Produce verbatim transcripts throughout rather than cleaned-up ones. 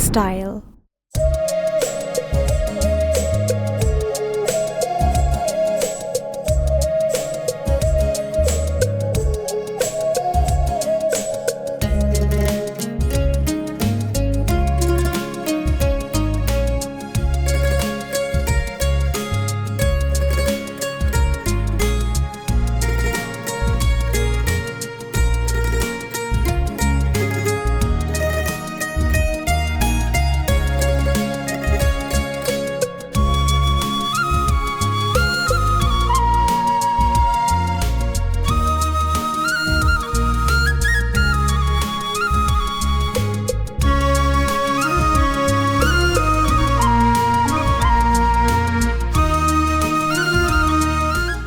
Style.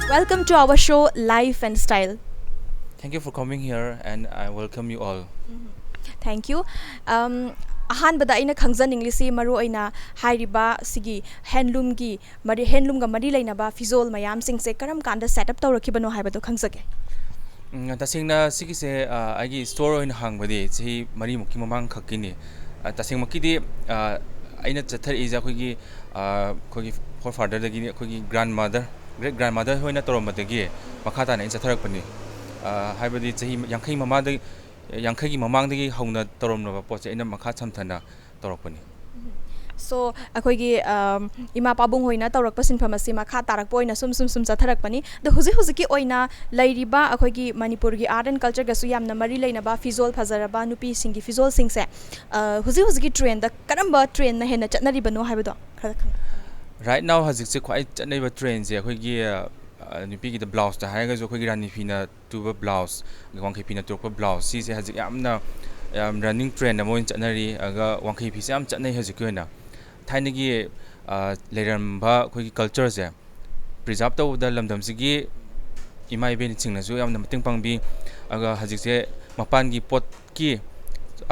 Welcome to our show, Life and Style. Thank you for coming here, and I welcome you all. Thank you. Um, ꯑꯍꯥꯟꯕꯗ ꯑꯩꯅ ꯈꯪꯖꯅꯤꯡꯂꯤꯁꯤ ꯃꯔꯨ ꯑꯣꯏꯅ ꯍꯥꯏꯔꯤꯕ ꯁꯤꯒꯤ ꯍꯦꯟꯂꯨꯝꯒꯤ ꯃꯔꯤ, ꯍꯦꯟꯂꯨꯝꯒ ꯃꯔꯤ ꯂꯩꯅꯕ ꯐꯤꯖꯣꯜ ꯃꯌꯥꯝꯁꯤꯡꯁꯦ ꯀꯔꯝ ꯀꯥꯟꯗ set up ꯇꯧꯔꯛꯈꯤꯕꯅꯣ ꯍꯥꯏꯕꯗꯣ ꯈꯪꯖꯒꯦ꯫ ꯎꯝ, ꯇꯁꯦꯡꯅ ꯁꯤꯒꯤꯁꯦ ꯑ, ꯑꯩꯒꯤ store ꯑꯣꯏꯅ ꯍꯥꯡꯕꯗꯤ ꯆꯍꯤ ꯃꯔꯤꯃꯨꯛꯀꯤ ꯃꯃꯥꯡ ꯈꯛꯀꯤꯅꯤ꯫ ꯑ, ꯇꯁꯦꯡꯃꯛꯀꯤꯗꯤ ꯑ, ꯑꯩꯅ ꯆꯠꯊꯔꯛꯏꯁꯦ ꯑꯩꯈꯣꯏꯒꯤ ꯑ, ꯑꯩꯈꯣꯏꯒꯤ forefatherꯗꯒꯤꯅꯤ, ꯑꯩꯈꯣꯏꯒꯤ grandmother, great grandmother ꯍꯣꯏꯅ ꯇꯧꯔꯝꯕꯗꯒꯤ ꯃꯈꯥ ꯇꯥꯅ ꯑꯩꯅ ꯆꯠꯊꯔꯛꯄꯅꯤ꯫ ꯑ, ꯍꯥꯏꯕꯗꯤ ꯆꯍꯤ ꯌꯥꯡꯈꯩ ꯃꯃꯥꯡꯗꯒꯤ, ꯌꯥꯡꯈꯩꯒꯤ ꯃꯃꯥꯡꯗꯒꯤ ꯍꯧꯅ ꯇꯧꯔꯝꯂꯕ ꯄꯣꯠꯁꯦ ꯑꯩꯅ ꯃꯈꯥ ꯁꯝꯊꯅ ꯇꯧꯔꯛꯄꯅꯤ꯫ So ꯑꯩꯈꯣꯏꯒꯤ ꯑꯝ, ꯏꯃꯥ ꯄꯥꯕꯨꯡ ꯍꯣꯏꯅ ꯇꯧꯔꯛꯄ ꯁꯤꯟꯐꯝ ꯑꯁꯤ ꯃꯈꯥ ꯇꯥꯔꯛꯄ ꯑꯣꯏꯅ ꯁꯨꯝ ꯁꯨꯝ ꯁꯨꯝ ꯆꯠꯊꯔꯛꯄꯅꯤ꯫ ꯑꯗꯣ ꯍꯧꯖꯤꯛ ꯍꯧꯖꯤꯛꯀꯤ ꯑꯣꯏꯅ ꯂꯩꯔꯤꯕ ꯑꯩꯈꯣꯏꯒꯤ ꯃꯅꯤꯄꯨꯔꯒꯤ art and cultureꯒꯁꯨ ꯌꯥꯝꯅ ꯃꯔꯤ ꯂꯩꯅꯕ ꯐꯤꯖꯣꯜ ꯐꯖꯔꯕ ꯅꯨꯄꯤꯁꯤꯡꯒꯤ ꯐꯤꯖꯣꯜꯁꯤꯡꯁꯦ ꯑ, ꯍꯧꯖꯤꯛ ꯍꯧꯖꯤꯛꯀꯤ trendꯗ ꯀꯔꯝꯕ trendꯅ ꯍꯦꯟꯅ ꯆꯠꯅꯔꯤꯕꯅꯣ ꯍꯥꯏꯕꯗꯣ ꯈꯔ ꯈꯪ- Right now ꯍꯧꯖꯤꯛꯁꯦ ꯈ꯭ꯋꯥꯏ ꯆꯠꯅꯔꯤꯕ trendꯁꯦ ꯑꯩꯈꯣꯏꯒꯤ ꯑ, ꯅꯨꯄꯤꯒꯤꯗ blouseꯇ ꯍꯥꯏꯔꯒꯁꯨ ꯑꯩꯈꯣꯏꯒꯤ ꯔꯥꯅꯤ ꯐꯤꯅ ꯇꯨꯕ blouse, ꯋꯥꯡꯈꯩ ꯐꯤꯅ ꯇꯨꯔꯛꯄ blouse, ꯁꯤꯁꯦ ꯍꯧꯖꯤꯛ ꯌꯥꯝꯅ ꯌꯥꯝ running trend ꯑꯃ ꯑꯣꯏꯅ ꯆꯠꯅꯔꯤ꯫ ꯑꯗꯨꯒ ꯋꯥꯡꯈꯩ ꯐꯤꯁꯦ ꯌꯥꯝ ꯆꯠꯅꯩ ꯍꯧꯖꯤꯛꯀꯤ ꯑꯣꯏꯅ꯫ ꯊꯥꯏꯅꯒꯤ ꯑ, ꯂꯩꯔꯝꯕ ꯑꯩꯈꯣꯏꯒꯤ cultureꯁꯦ preserve ꯇꯧꯕꯗ ꯂꯝꯗꯝꯁꯤꯒꯤ ꯏꯃꯥ ꯏꯕꯦꯟꯁꯤꯡꯅꯁꯨ ꯌꯥꯝꯅ ꯃꯇꯦꯡ ꯄꯥꯡꯕꯤ꯫ ꯑꯗꯨꯒ ꯍꯧꯖꯤꯛꯁꯦ ꯃꯄꯥꯟꯒꯤ ꯄꯣꯠꯀꯤ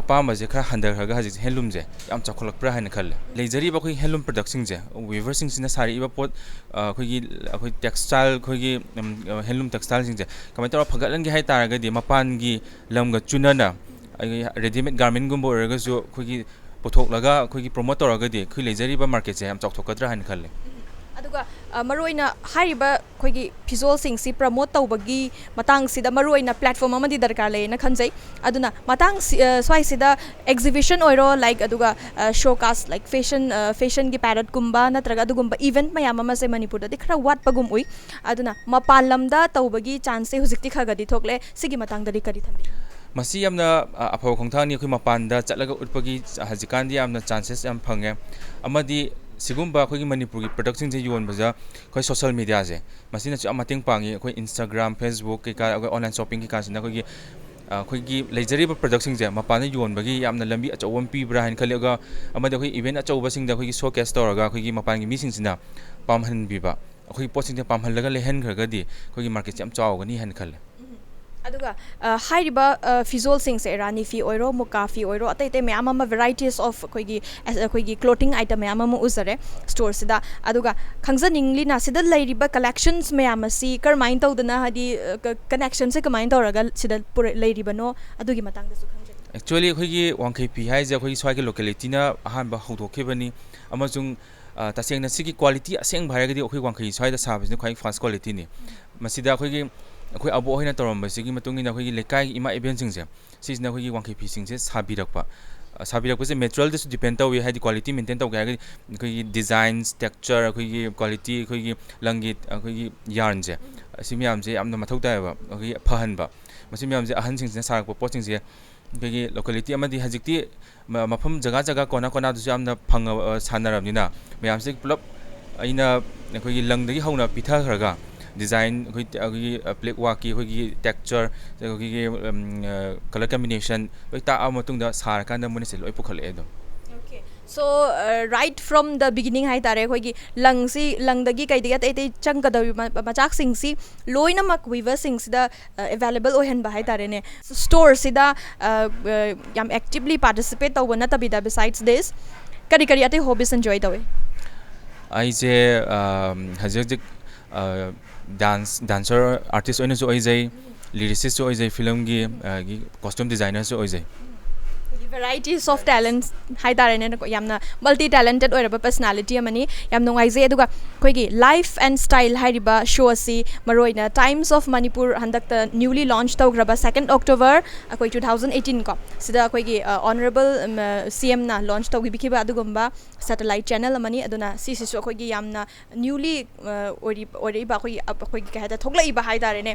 ꯑꯄꯥꯝꯕꯁꯦ ꯈꯔ ꯍꯟꯊꯈ꯭ꯔꯒ ꯍꯧꯖꯤꯛꯁꯦ handloomꯁꯦ ꯌꯥꯝ ꯆꯥꯎꯈꯠꯂꯛꯄ꯭ꯔꯥ ꯍꯥꯏꯅ ꯈꯜꯂꯦ꯫ ꯂꯩꯖꯔꯤꯕ ꯑꯩꯈꯣꯏꯒꯤ handloom productꯁꯤꯡꯁꯦ, weaverꯁꯤꯡꯁꯤꯅ ꯁꯥꯔꯛꯏꯕ ꯄꯣꯠ, ꯑ, ꯑꯩꯈꯣꯏꯒꯤ, ꯑꯩꯈꯣꯏ textile, ꯑꯩꯈꯣꯏꯒꯤ ꯎꯝ, handloom textileꯁꯤꯡꯁꯦ ꯀꯃꯥꯏꯅ ꯇꯧꯔꯒ ꯐꯒꯠꯍꯟꯒꯦ ꯍꯥꯏ ꯇꯥꯔꯒꯗꯤ ꯃꯄꯥꯟꯒꯤ ꯂꯝꯒ ꯆꯨꯅꯅ ꯑꯩꯈꯣꯏꯒꯤ readymade garmentꯒꯨꯝꯕ ꯑꯣꯏꯔꯒꯁꯨ ꯑꯩꯈꯣꯏꯒꯤ ꯄꯨꯊꯣꯛꯂꯒ ꯑꯩꯈꯣꯏꯒꯤ ꯄ꯭ꯔꯣꯃꯣꯠ ꯇꯧꯔꯒꯗꯤ ꯑꯩꯈꯣꯏ ꯂꯩꯖꯔꯤꯕ ꯃꯥꯔꯀꯦꯠꯁꯦ ꯌꯥꯝ ꯆꯥꯎꯊꯣꯛꯀꯗ꯭ꯔꯥ ꯍꯥꯏꯅ ꯈꯜꯂꯦ꯫ ꯑꯗꯨꯒ ꯑ, ꯃꯔꯨꯑꯣꯏꯅ ꯍꯥꯏꯔꯤꯕ ꯑꯩꯈꯣꯏꯒꯤ ꯐꯤꯖꯣꯜꯁꯤꯡꯁꯤ ꯄ꯭ꯔꯃꯣꯠ ꯇꯧꯕꯒꯤ ꯃꯇꯥꯡꯁꯤꯗ ꯃꯔꯨꯑꯣꯏꯅ ꯄ꯭ꯂꯦꯠꯐꯣꯝ ꯑꯃꯗꯤ ꯗꯔꯀꯥꯔ ꯂꯩꯌꯦꯅ ꯈꯟꯖꯩ꯫ ꯑꯗꯨꯅ ꯃꯇꯥꯡꯁꯤ ꯑ, ꯁ꯭ꯋꯥꯏꯁꯤꯗ ꯑꯦꯛꯖꯤꯕꯤꯁꯟ ꯑꯣꯏꯔꯣ, ꯂꯥꯏꯛ, ꯑꯗꯨꯒ ꯁꯣ ꯀꯥꯁ, ꯂꯥꯏꯛ ꯐꯦꯁꯟ, ꯐꯦꯁꯟꯒꯤ ꯄꯦꯔꯠꯀꯨꯝꯕ ꯅꯠꯇ꯭ꯔꯒ ꯑꯗꯨꯒꯨꯝꯕ ꯏꯚꯦꯟꯠ ꯃꯌꯥꯝ ꯑꯃꯁꯦ ꯃꯅꯤꯄꯨꯔꯗꯗꯤ ꯈꯔ ꯋꯥꯠꯄꯒꯨꯝ ꯎꯏ꯫ ꯑꯗꯨꯅ ꯃꯄꯥꯟ ꯂꯝꯗ ꯇꯧꯕꯒꯤ ꯆꯥꯟꯁꯁꯦ ꯍꯧꯖꯤꯛꯇꯤ ꯈꯔ ꯈꯔꯗꯤ ꯊꯣꯛꯂꯦ꯫ ꯁꯤꯒꯤ ꯃꯇꯥꯡꯗꯗꯤ ꯀꯔꯤ ꯊꯝꯕꯤꯅꯤꯡꯉꯤ? ꯃꯁꯤ ꯌꯥꯝꯅ ꯑ, ꯑꯐꯕ ꯈꯣꯡꯊꯥꯡꯅꯤ꯫ ꯑꯩꯈꯣꯏ ꯃꯄꯥꯟꯗ ꯆꯠꯂꯒ ꯎꯠꯄꯒꯤ ꯍꯧꯖꯤꯛꯀꯥꯟꯗꯤ ꯌꯥꯝꯅ ꯆꯥꯟꯁꯦꯁ ꯌꯥꯝ ꯐꯪꯉꯦ꯫ ꯑꯃꯗꯤ ꯁꯤꯒꯨꯝꯕ ꯑꯩꯈꯣꯏꯒꯤ ꯃꯅꯤꯄꯨꯔꯒꯤ ꯄ꯭ꯔꯗꯛꯁꯤꯡꯁꯦ ꯌꯣꯟꯕꯗ ꯑꯩꯈꯣꯏ ꯁꯣꯁꯦꯜ ꯃꯤꯗꯤꯌꯥꯁꯦ, ꯃꯁꯤꯅꯁꯨ ꯌꯥꯝ ꯃꯇꯦꯡ ꯄꯥꯡꯉꯤ꯫ ꯑꯩꯈꯣꯏ Instagram, Facebook ꯀꯩꯀꯥ, ꯑꯩꯈꯣꯏ ꯑꯣꯟꯂꯥꯏꯟ ꯁꯣꯞꯄꯤꯡ ꯀꯩꯀꯥꯁꯤꯅ ꯑꯩꯈꯣꯏꯒꯤ ꯑ, ꯑꯩꯈꯣꯏꯒꯤ ꯂꯩꯖꯔꯤꯕ ꯄ꯭ꯔꯗꯛꯁꯤꯡꯁꯦ ꯃꯄꯥꯟꯗ ꯌꯣꯟꯕꯒꯤ ꯌꯥꯝꯅ ꯂꯝꯕꯤ ꯑꯆꯧꯕ ꯑꯃ ꯄꯤꯕ꯭ꯔꯥ ꯍꯥꯏꯅ ꯈꯜꯂꯤ꯫ ꯑꯗꯨꯒ ꯑꯃꯗꯤ ꯑꯩꯈꯣꯏ ꯏꯚꯦꯟꯠ ꯑꯆꯧꯕꯁꯤꯡꯗ ꯑꯩꯈꯣꯏꯒꯤ ꯁꯣ ꯀꯦꯁ ꯇꯧꯔꯒ ꯑꯩꯈꯣꯏꯒꯤ ꯃꯄꯥꯟꯒꯤ ꯃꯤꯁꯤꯡꯁꯤꯅ ꯄꯥꯝꯍꯟꯕꯤꯕ, ꯑꯩꯈꯣꯏꯒꯤ ꯄꯣꯠꯁꯤꯡꯁꯦ ꯄꯥꯝꯍꯜꯂꯒ ꯂꯩꯍꯟꯈ꯭ꯔꯒꯗꯤ ꯑꯩꯈꯣꯏꯒꯤ ꯃꯥꯔꯀꯦꯠꯁꯦ ꯌꯥꯝ ꯆꯥꯎꯒꯅꯤ ꯍꯥꯏꯅ ꯈꯜꯂꯦ꯫ ꯑꯗꯨꯒ ꯑ, ꯍꯥꯏꯔꯤꯕ ꯑ, ꯐꯤꯖꯣꯜꯁꯤꯡꯁꯦ, ꯔꯥꯅꯤ ꯐꯤ ꯑꯣꯏꯔꯣ, ꯃꯨꯀꯥ ꯐꯤ ꯑꯣꯏꯔꯣ, ꯑꯇꯩ ꯑꯇꯩ ꯃꯌꯥꯝ ꯑꯃ, ꯚꯦꯔꯥꯏꯇꯤꯁ ꯑꯣꯐ ꯑꯩꯈꯣꯏꯒꯤ ꯑ, ꯑꯩꯈꯣꯏꯒꯤ ꯀ꯭ꯂꯣꯊꯤꯡ ꯑꯥꯏꯇꯝ ꯃꯌꯥꯝ ꯑꯃ ꯎꯖꯔꯦ ꯁ꯭ꯇꯣꯔꯁꯤꯗ꯫ ꯑꯗꯨꯒ ꯈꯪꯖꯅꯤꯡꯂꯤꯅ, ꯁꯤꯗ ꯂꯩꯔꯤꯕ ꯀꯂꯦꯛꯁꯟꯁ ꯃꯌꯥꯝ ꯑꯁꯤ ꯀꯔꯝꯍꯥꯏꯅ ꯇꯧꯗꯅ, ꯍꯥꯏꯗꯤ, ꯑ, ꯀ-, ꯀꯅꯦꯛꯁꯟꯁꯦ ꯀꯃꯥꯏꯅ ꯇꯧꯔꯒ ꯁꯤꯗ ꯄꯨꯔ-, ꯂꯩꯔꯤꯕꯅꯣ, ꯑꯗꯨꯒꯤ ꯃꯇꯥꯡꯗꯁꯨ ꯈꯪꯖꯅꯤꯡꯉꯤ꯫ ꯑꯦꯛꯆꯨꯋꯦꯂꯤ ꯑꯩꯈꯣꯏꯒꯤ ꯋꯥꯡꯈꯩ ꯐꯤ ꯍꯥꯏꯁꯦ ꯑꯩꯈꯣꯏꯒꯤ ꯁ꯭ꯋꯥꯏꯒꯤ ꯂꯣꯀꯦꯂꯤꯇꯤꯅ ꯑꯍꯥꯟꯕ ꯍꯧꯗꯣꯛꯈꯤꯕꯅꯤ, ꯑꯃꯁꯨꯡ ꯑ, ꯇꯁꯦꯡꯅ ꯁꯤꯒꯤ ꯀ꯭ꯋꯥꯂꯤꯇꯤ ꯑꯁꯦꯡꯕ ꯍꯥꯏꯔꯒꯗꯤ ꯑꯩꯈꯣꯏ ꯋꯥꯡꯈꯩ ꯁ꯭ꯋꯥꯏꯗ ꯁꯥꯕꯁꯤꯅ ꯈ꯭ꯋꯥꯏ ꯐꯥꯔꯁ ꯀ꯭ꯋꯥꯂꯤꯇꯤꯅꯤ꯫ ꯃꯁꯤꯗ ꯑꯩꯈꯣꯏꯒꯤ, ꯑꯩꯈꯣꯏ ꯑꯕꯣꯛ ꯍꯣꯏꯅ ꯇꯧꯔꯝꯕꯁꯤꯒꯤ ꯃꯇꯨꯡ ꯏꯟꯅ ꯑꯩꯈꯣꯏꯒꯤ ꯂꯩꯀꯥꯏꯒꯤ ꯏꯃꯥ ꯏꯕꯦꯟꯁꯤꯡꯁꯦ, ꯁꯤꯁꯤꯅ ꯑꯩꯈꯣꯏꯒꯤ ꯋꯥꯡꯈꯩ ꯐꯤꯁꯤꯡꯁꯦ ꯁꯥꯕꯤꯔꯛꯄ꯫ ꯑ, ꯁꯥꯕꯤꯔꯛꯄꯁꯦ ꯃꯦꯇꯔꯤꯌꯦꯜꯗꯁꯨ ꯗꯤꯄꯦꯟ ꯇꯧꯏ, ꯍꯥꯏꯗꯤ ꯀ꯭ꯋꯥꯂꯤꯇꯤ ꯃꯦꯟꯇꯦꯟ ꯇꯧꯒꯦ ꯍꯥꯏꯔꯒꯗꯤ ꯑꯩꯈꯣꯏꯒꯤ ꯗꯤꯖꯥꯏꯟꯁ, ꯇꯦꯛꯁꯆꯔ, ꯑꯩꯈꯣꯏꯒꯤ ꯀ꯭ꯋꯥꯂꯤꯇꯤ, ꯑꯩꯈꯣꯏꯒꯤ ꯂꯪꯒꯤ, ꯑꯩꯈꯣꯏꯒꯤ ꯌꯥꯔꯟꯁꯦ, ꯑꯁꯤ ꯃꯌꯥꯝꯁꯦ ꯌꯥꯝꯅ ꯃꯊꯧ ꯇꯥꯏꯌꯦꯕ, ꯑꯩꯈꯣꯏꯒꯤ ꯐꯍꯟꯕ꯫ ꯃꯁꯤ ꯃꯌꯥꯝꯁꯦ ꯑꯍꯟꯁꯤꯡꯁꯤꯅ ꯁꯥꯔꯛꯄ ꯄꯣꯠꯁꯤꯡꯁꯦ ꯑꯩꯈꯣꯏꯒꯤ ꯂꯣꯀꯦꯂꯤꯇꯤ ꯑꯃꯗꯤ ꯍꯧꯖꯤꯛꯇꯤ ꯃ-, ꯃꯐꯝ ꯖꯒꯥ ꯖꯒꯥ, ꯀꯣꯅꯥ ꯀꯣꯅꯥꯗꯁꯨ ꯌꯥꯝꯅ ꯐꯪꯉꯕ, ꯑ, ꯁꯥꯟꯅꯔꯕꯅꯤꯅ, ꯃꯌꯥꯝꯁꯦ ꯄꯨꯂꯞ ꯑꯩꯅ ꯑꯩꯈꯣꯏꯒꯤ ꯂꯪꯗꯒꯤ ꯍꯧꯅ ꯄꯤꯊꯈ꯭ꯔꯒ, ꯗꯤꯖꯥꯏꯟ, ꯑꯩꯈꯣꯏ, ꯑꯩꯈꯣꯏꯒꯤ, ꯑ, ꯄ꯭ꯂꯦꯛ ꯋꯥꯛꯀꯤ ꯑꯩꯈꯣꯏꯒꯤ ꯇꯦꯛꯁꯆꯔ, ꯑꯩꯈꯣꯏꯒꯤ, ꯎꯝ, ꯑ, ꯀꯂꯔ ꯀꯝꯕꯤꯅꯦꯁꯟ ꯂꯣꯏ ꯇꯥꯛꯑꯕ ꯃꯇꯨꯡꯗ ꯁꯥꯔꯀꯥꯟꯗ ꯃꯣꯏꯅ ꯁꯤ ꯂꯣꯏ ꯄꯨꯈꯠꯂꯛꯑꯦ ꯑꯗꯨꯝ꯫ Okay, so, uh, right from the beginning ꯍꯥꯏꯇꯥꯔꯦ, ꯑꯩꯈꯣꯏꯒꯤ ꯂꯪꯁꯤ, ꯂꯪꯗꯒꯤ ꯀꯩꯗꯒꯤ ꯑꯇꯩ ꯑꯇꯩ ꯆꯪꯒꯗꯧꯔꯤꯕ ꯃ-, ꯃꯆꯥꯛꯁꯤꯡꯁꯤ ꯂꯣꯏꯅꯃꯛ ꯋꯤꯚꯔꯁꯤꯡꯁꯤꯗ ꯑꯦꯕꯥꯏꯂꯦꯕꯜ ꯑꯣꯏꯍꯟꯕ ꯍꯥꯏꯇꯥꯔꯦꯅꯦ꯫ ꯁ꯭ꯇꯣꯔꯁꯤꯗ, ꯑ, ꯑ, ꯌꯥꯝ ꯑꯦꯛꯇꯤꯚꯂꯤ ꯄꯥꯔꯇꯤꯁꯤꯄꯦꯠ ꯇꯧꯕ ꯅꯠꯇꯕꯤꯗ, besides this, ꯀꯔꯤ ꯀꯔꯤ ꯑꯇꯩ ꯍꯣꯕꯤꯁ ꯑꯦꯟꯖꯣꯏ ꯇꯧꯏ? ꯑꯩꯁꯦ, ꯑꯝ, ꯍꯧꯖꯤꯛ ꯍꯧꯖꯤꯛ, ꯑ, ꯗꯥꯟꯁ, ꯗꯥꯟꯁꯔ ꯑꯥꯔꯇꯤꯁ ꯑꯣꯏꯅꯁꯨ ꯑꯣꯏꯖꯩ, ꯂꯤꯔꯤꯁꯤꯁꯁꯨ ꯑꯣꯏꯖꯩ, ꯐꯤꯂꯝꯒꯤ, ꯑ, ꯒꯤ ꯀꯣꯁꯇ꯭ꯌꯨꯝ ꯗꯤꯖꯥꯏꯅꯔꯁꯨ ꯑꯣꯏꯖꯩ꯫ Varieties of talents ꯍꯥꯏꯇꯥꯔꯦꯅꯦꯀꯣ, ꯌꯥꯝꯅ multi talented ꯑꯣꯏꯔꯕ personality ꯑꯃꯅꯤ꯫ ꯌꯥꯝ ꯅꯨꯡꯉꯥꯏꯖꯩ꯫ ꯑꯗꯨꯒ ꯑꯩꯈꯣꯏꯒꯤ Life and Style ꯍꯥꯏꯔꯤꯕ ꯁꯣ ꯑꯁꯤ ꯃꯔꯨꯑꯣꯏꯅ Times of Manipur ꯍꯟꯗꯛꯇ newly launch ꯇꯧꯈ꯭ꯔꯕ second October ꯑꯩꯈꯣꯏ two thousand eighteen ꯀꯣ, ꯁꯤꯗ ꯑꯩꯈꯣꯏꯒꯤ ꯑꯣꯅꯔꯦꯕꯜ ꯁꯤ ꯑꯦꯝꯅ ꯂꯣꯟꯆ ꯇꯧꯕꯤꯈꯤꯕ ꯑꯗꯨꯒꯨꯝꯕ ꯁꯦꯇꯦꯂꯥꯏꯠ ꯆꯦꯅꯦꯜ ꯑꯃꯅꯤ꯫ ꯑꯗꯨꯅ ꯁꯤꯁꯤꯁꯨ ꯑꯩꯈꯣꯏꯒꯤ ꯌꯥꯝꯅ ꯅ꯭ꯌꯨꯂꯤ ꯑꯣꯏꯔꯛꯏꯕ ꯑꯩꯈꯣꯏꯒꯤ ꯑꯩꯈꯣꯏꯒꯤ ꯀꯩ ꯍꯥꯏꯇꯥꯔꯦ, ꯊꯣꯛꯂꯛꯏꯕ ꯍꯥꯏꯇꯥꯔꯦꯅꯦ,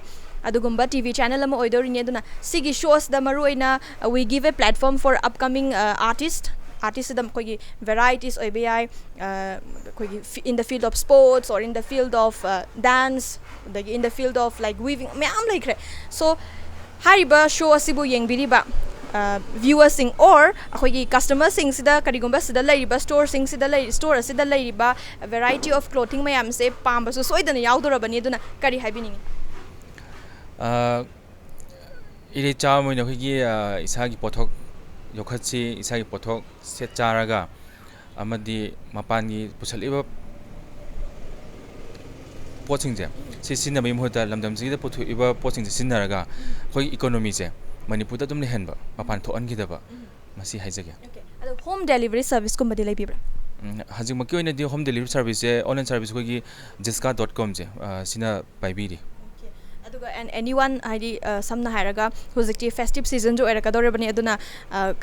ꯑꯗꯨꯒꯨꯝꯕ ꯇꯤ ꯚꯤ ꯆꯦꯅꯦꯜ ꯑꯃ ꯑꯣꯏꯗꯣꯔꯤꯅꯤ꯫ ꯑꯗꯨꯅ ꯁꯤꯒꯤ ꯁꯣꯁꯤꯗ ꯃꯔꯨꯑꯣꯏꯅ we give a platform for upcoming artist, artistꯁꯤꯗ ꯑꯩꯈꯣꯏꯒꯤ ꯚꯦꯔꯥꯏꯇꯤꯁ ꯑꯣꯏꯕ ꯌꯥꯏ, ꯑꯩꯈꯣꯏꯒꯤ in the field of sports or in the field of dance, ꯑꯗꯒꯤ in the field of like weaving ꯃꯌꯥꯝ ꯂꯩꯈ꯭ꯔꯦ꯫ ꯁꯣ ꯍꯥꯏꯔꯤꯕ ꯁꯣ ꯑꯁꯤꯕꯨ ꯌꯦꯡꯕꯤꯔꯤꯕ ꯚ꯭ꯌꯨꯋꯔꯁꯤꯡ ꯑꯣꯔ ꯑꯩꯈꯣꯏꯒꯤ ꯀꯁꯇꯃꯔꯁꯤꯡꯁꯤꯗ, ꯀꯔꯤꯒꯨꯝꯕ ꯁꯤꯗ ꯂꯩꯔꯤꯕ ꯁ꯭ꯇꯣꯔꯁꯤꯡꯁꯤꯗ ꯂꯩ ꯁ꯭ꯇꯣꯔ ꯑꯁꯤꯗ ꯂꯩꯔꯤꯕ variety of clothing ꯃꯌꯥꯝꯁꯦ ꯄꯥꯝꯕꯁꯨ ꯁꯣꯏꯗꯅ ꯌꯥꯎꯗꯣꯔꯕꯅꯤ꯫ ꯑꯗꯨꯅ ꯀꯔꯤ ꯍꯥꯏꯕꯤꯅꯤꯡꯉꯤ? ꯏꯔꯩꯆꯥ ꯑꯃ ꯑꯣꯏꯅ ꯑꯩꯈꯣꯏꯒꯤ ꯏꯁꯥꯒꯤ ꯄꯣꯠꯊꯣꯛ ꯌꯣꯛꯈꯠꯁꯤ, ꯏꯁꯥꯒꯤ ꯄꯣꯠꯊꯣꯛ ꯁꯦꯠ ꯆꯥꯔꯒ ꯑꯃꯗꯤ ꯃꯄꯥꯟꯒꯤ ꯄꯨꯁꯜꯂꯛꯏꯕ ꯄꯣꯠꯁꯤꯡꯁꯦ ꯁꯤ ꯁꯤꯖꯤꯟꯅꯕꯒꯤ ꯃꯍꯨꯠꯇ ꯂꯝꯗꯝꯁꯤꯗ ꯄꯨꯊꯣꯛꯏꯕ ꯄꯣꯠꯁꯤꯡꯁꯦ ꯁꯤꯖꯤꯟꯅꯔꯒ ꯑꯩꯈꯣꯏꯒꯤ ꯏꯀꯣꯅꯣꯃꯤꯁꯦ ꯃꯅꯤꯄꯨꯔꯗ ꯑꯗꯨꯝ ꯂꯩꯍꯟꯕ, ꯃꯄꯥꯟ ꯊꯣꯛꯍꯟꯈꯤꯗꯕ, ꯃꯁꯤ ꯍꯥꯏꯖꯒꯦ꯫ ꯑꯗꯣ ꯍꯣꯝ ꯗꯦꯂꯤꯚꯔꯤ ꯁꯔꯚꯤꯁꯀꯨꯝꯕꯗꯤ ꯂꯩꯕꯤꯕ꯭ꯔꯥ? ꯎꯝ, ꯍꯧꯖꯤꯛꯃꯛꯀꯤ ꯑꯣꯏꯅꯗꯤ ꯍꯣꯝ ꯗꯦꯂꯤꯚꯔꯤ ꯁꯔꯚꯤꯁꯁꯦ, ꯑꯣꯟꯂꯥꯏꯟ ꯁꯔꯚꯤꯁ ꯑꯩꯈꯣꯏꯒꯤ ꯖꯤꯁꯀꯥ ꯗꯣꯠ ꯀꯣꯝꯁꯦ ꯁꯤꯅ ꯄꯥꯏꯕꯤꯔꯤ꯫ ꯑꯗꯨꯒ and anyone ꯍꯥꯏꯗꯤ ꯁꯝꯅ ꯍꯥꯏꯔꯒ ꯍꯧꯖꯤꯛꯇꯤ ꯐꯦꯁꯇꯤꯚ ꯁꯤꯖꯟꯁꯨ ꯑꯣꯏꯔꯛꯀꯗꯧꯔꯕꯅꯤ꯫ ꯑꯗꯨꯅ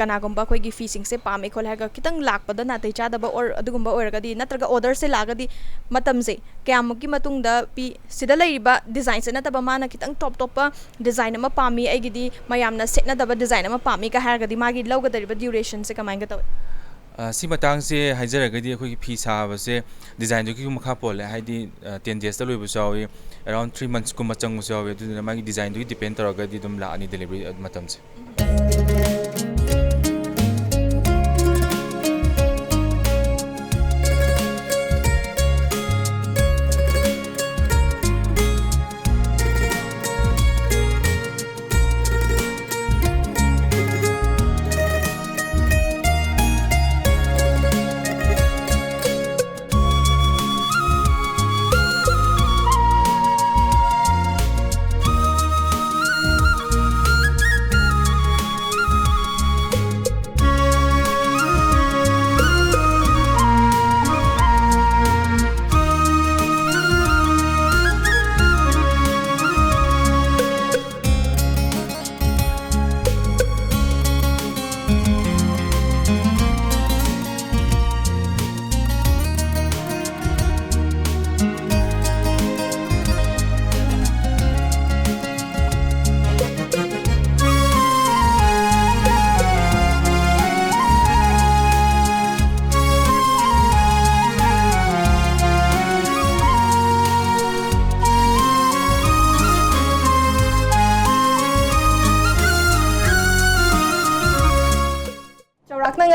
ꯀꯅꯥꯒꯨꯝꯕ ꯑꯩꯈꯣꯏꯒꯤ ꯐꯤꯁꯤꯡꯁꯦ ꯄꯥꯝꯃꯦ ꯈꯣꯠꯂꯦ ꯍꯥꯏꯔꯒ ꯈꯤꯇꯪ ꯂꯥꯛꯄꯗ ꯅꯥꯇꯩ ꯆꯥꯗꯕ ꯑꯣꯔ ꯑꯗꯨꯒꯨꯝꯕ ꯑꯣꯏꯔꯒꯗꯤ, ꯅꯠꯇ꯭ꯔꯒ ꯑꯣꯔꯗꯔꯁꯦ ꯂꯥꯛꯑꯒꯗꯤ ꯃꯇꯝꯁꯦ ꯀꯌꯥꯃꯨꯛꯀꯤ ꯃꯇꯨꯡꯗ ꯄꯤ, ꯁꯤꯗ ꯂꯩꯔꯤꯕ ꯗꯤꯖꯥꯏꯟꯁꯦ ꯅꯠꯇꯕ ꯃꯥꯅ ꯈꯤꯇꯪ ꯇꯣꯞ ꯇꯣꯞꯄ ꯗꯤꯖꯥꯏꯟ ꯑꯃ ꯄꯥꯝꯃꯤ, ꯑꯩꯒꯤꯗꯤ ꯃꯌꯥꯝꯅ ꯁꯦꯠꯅꯗꯕ ꯗꯤꯖꯥꯏꯟ ꯑꯃ ꯄꯥꯝꯃꯤ ꯀ ꯍꯥꯏꯔꯒꯗꯤ ꯃꯥꯒꯤ ꯂꯧꯒꯗꯧꯔꯤꯕ ꯗ꯭ꯌꯨꯔꯦꯁꯟꯁꯦ ꯀꯃꯥꯏꯅ ꯇꯧꯋꯤ? ꯁꯤ ꯃꯇꯥꯡꯁꯦ ꯍꯥꯏꯖꯔꯒꯗꯤ ꯑꯩꯈꯣꯏꯒꯤ ꯐꯤ ꯁꯥꯕꯁꯦ ꯗꯤꯖꯥꯏꯟꯗꯨꯒꯤ ꯃꯈꯥ ꯄꯣꯜꯂꯦ꯫ ꯍꯥꯏꯗꯤ ꯇꯦꯟ ꯗꯦꯖꯇ ꯂꯣꯏꯕꯁꯨ ꯌꯥꯎꯏ, ꯑꯦꯔꯥꯎꯟ ꯊ꯭ꯔꯤ ꯃꯟꯁꯀꯨꯝꯕ ꯆꯪꯕꯁꯨ ꯌꯥꯎꯏ꯫ ꯑꯗꯨꯗꯨꯅ ꯃꯥꯒꯤ ꯗꯤꯖꯥꯏꯟꯗꯨꯒꯤ ꯗꯤꯄꯦꯟ ꯇꯧꯔꯒꯗꯤ ꯑꯗꯨꯝ ꯂꯥꯛꯑꯅꯤ ꯗꯦꯂꯤꯚꯔꯤ ꯃꯇꯝꯁꯦ꯫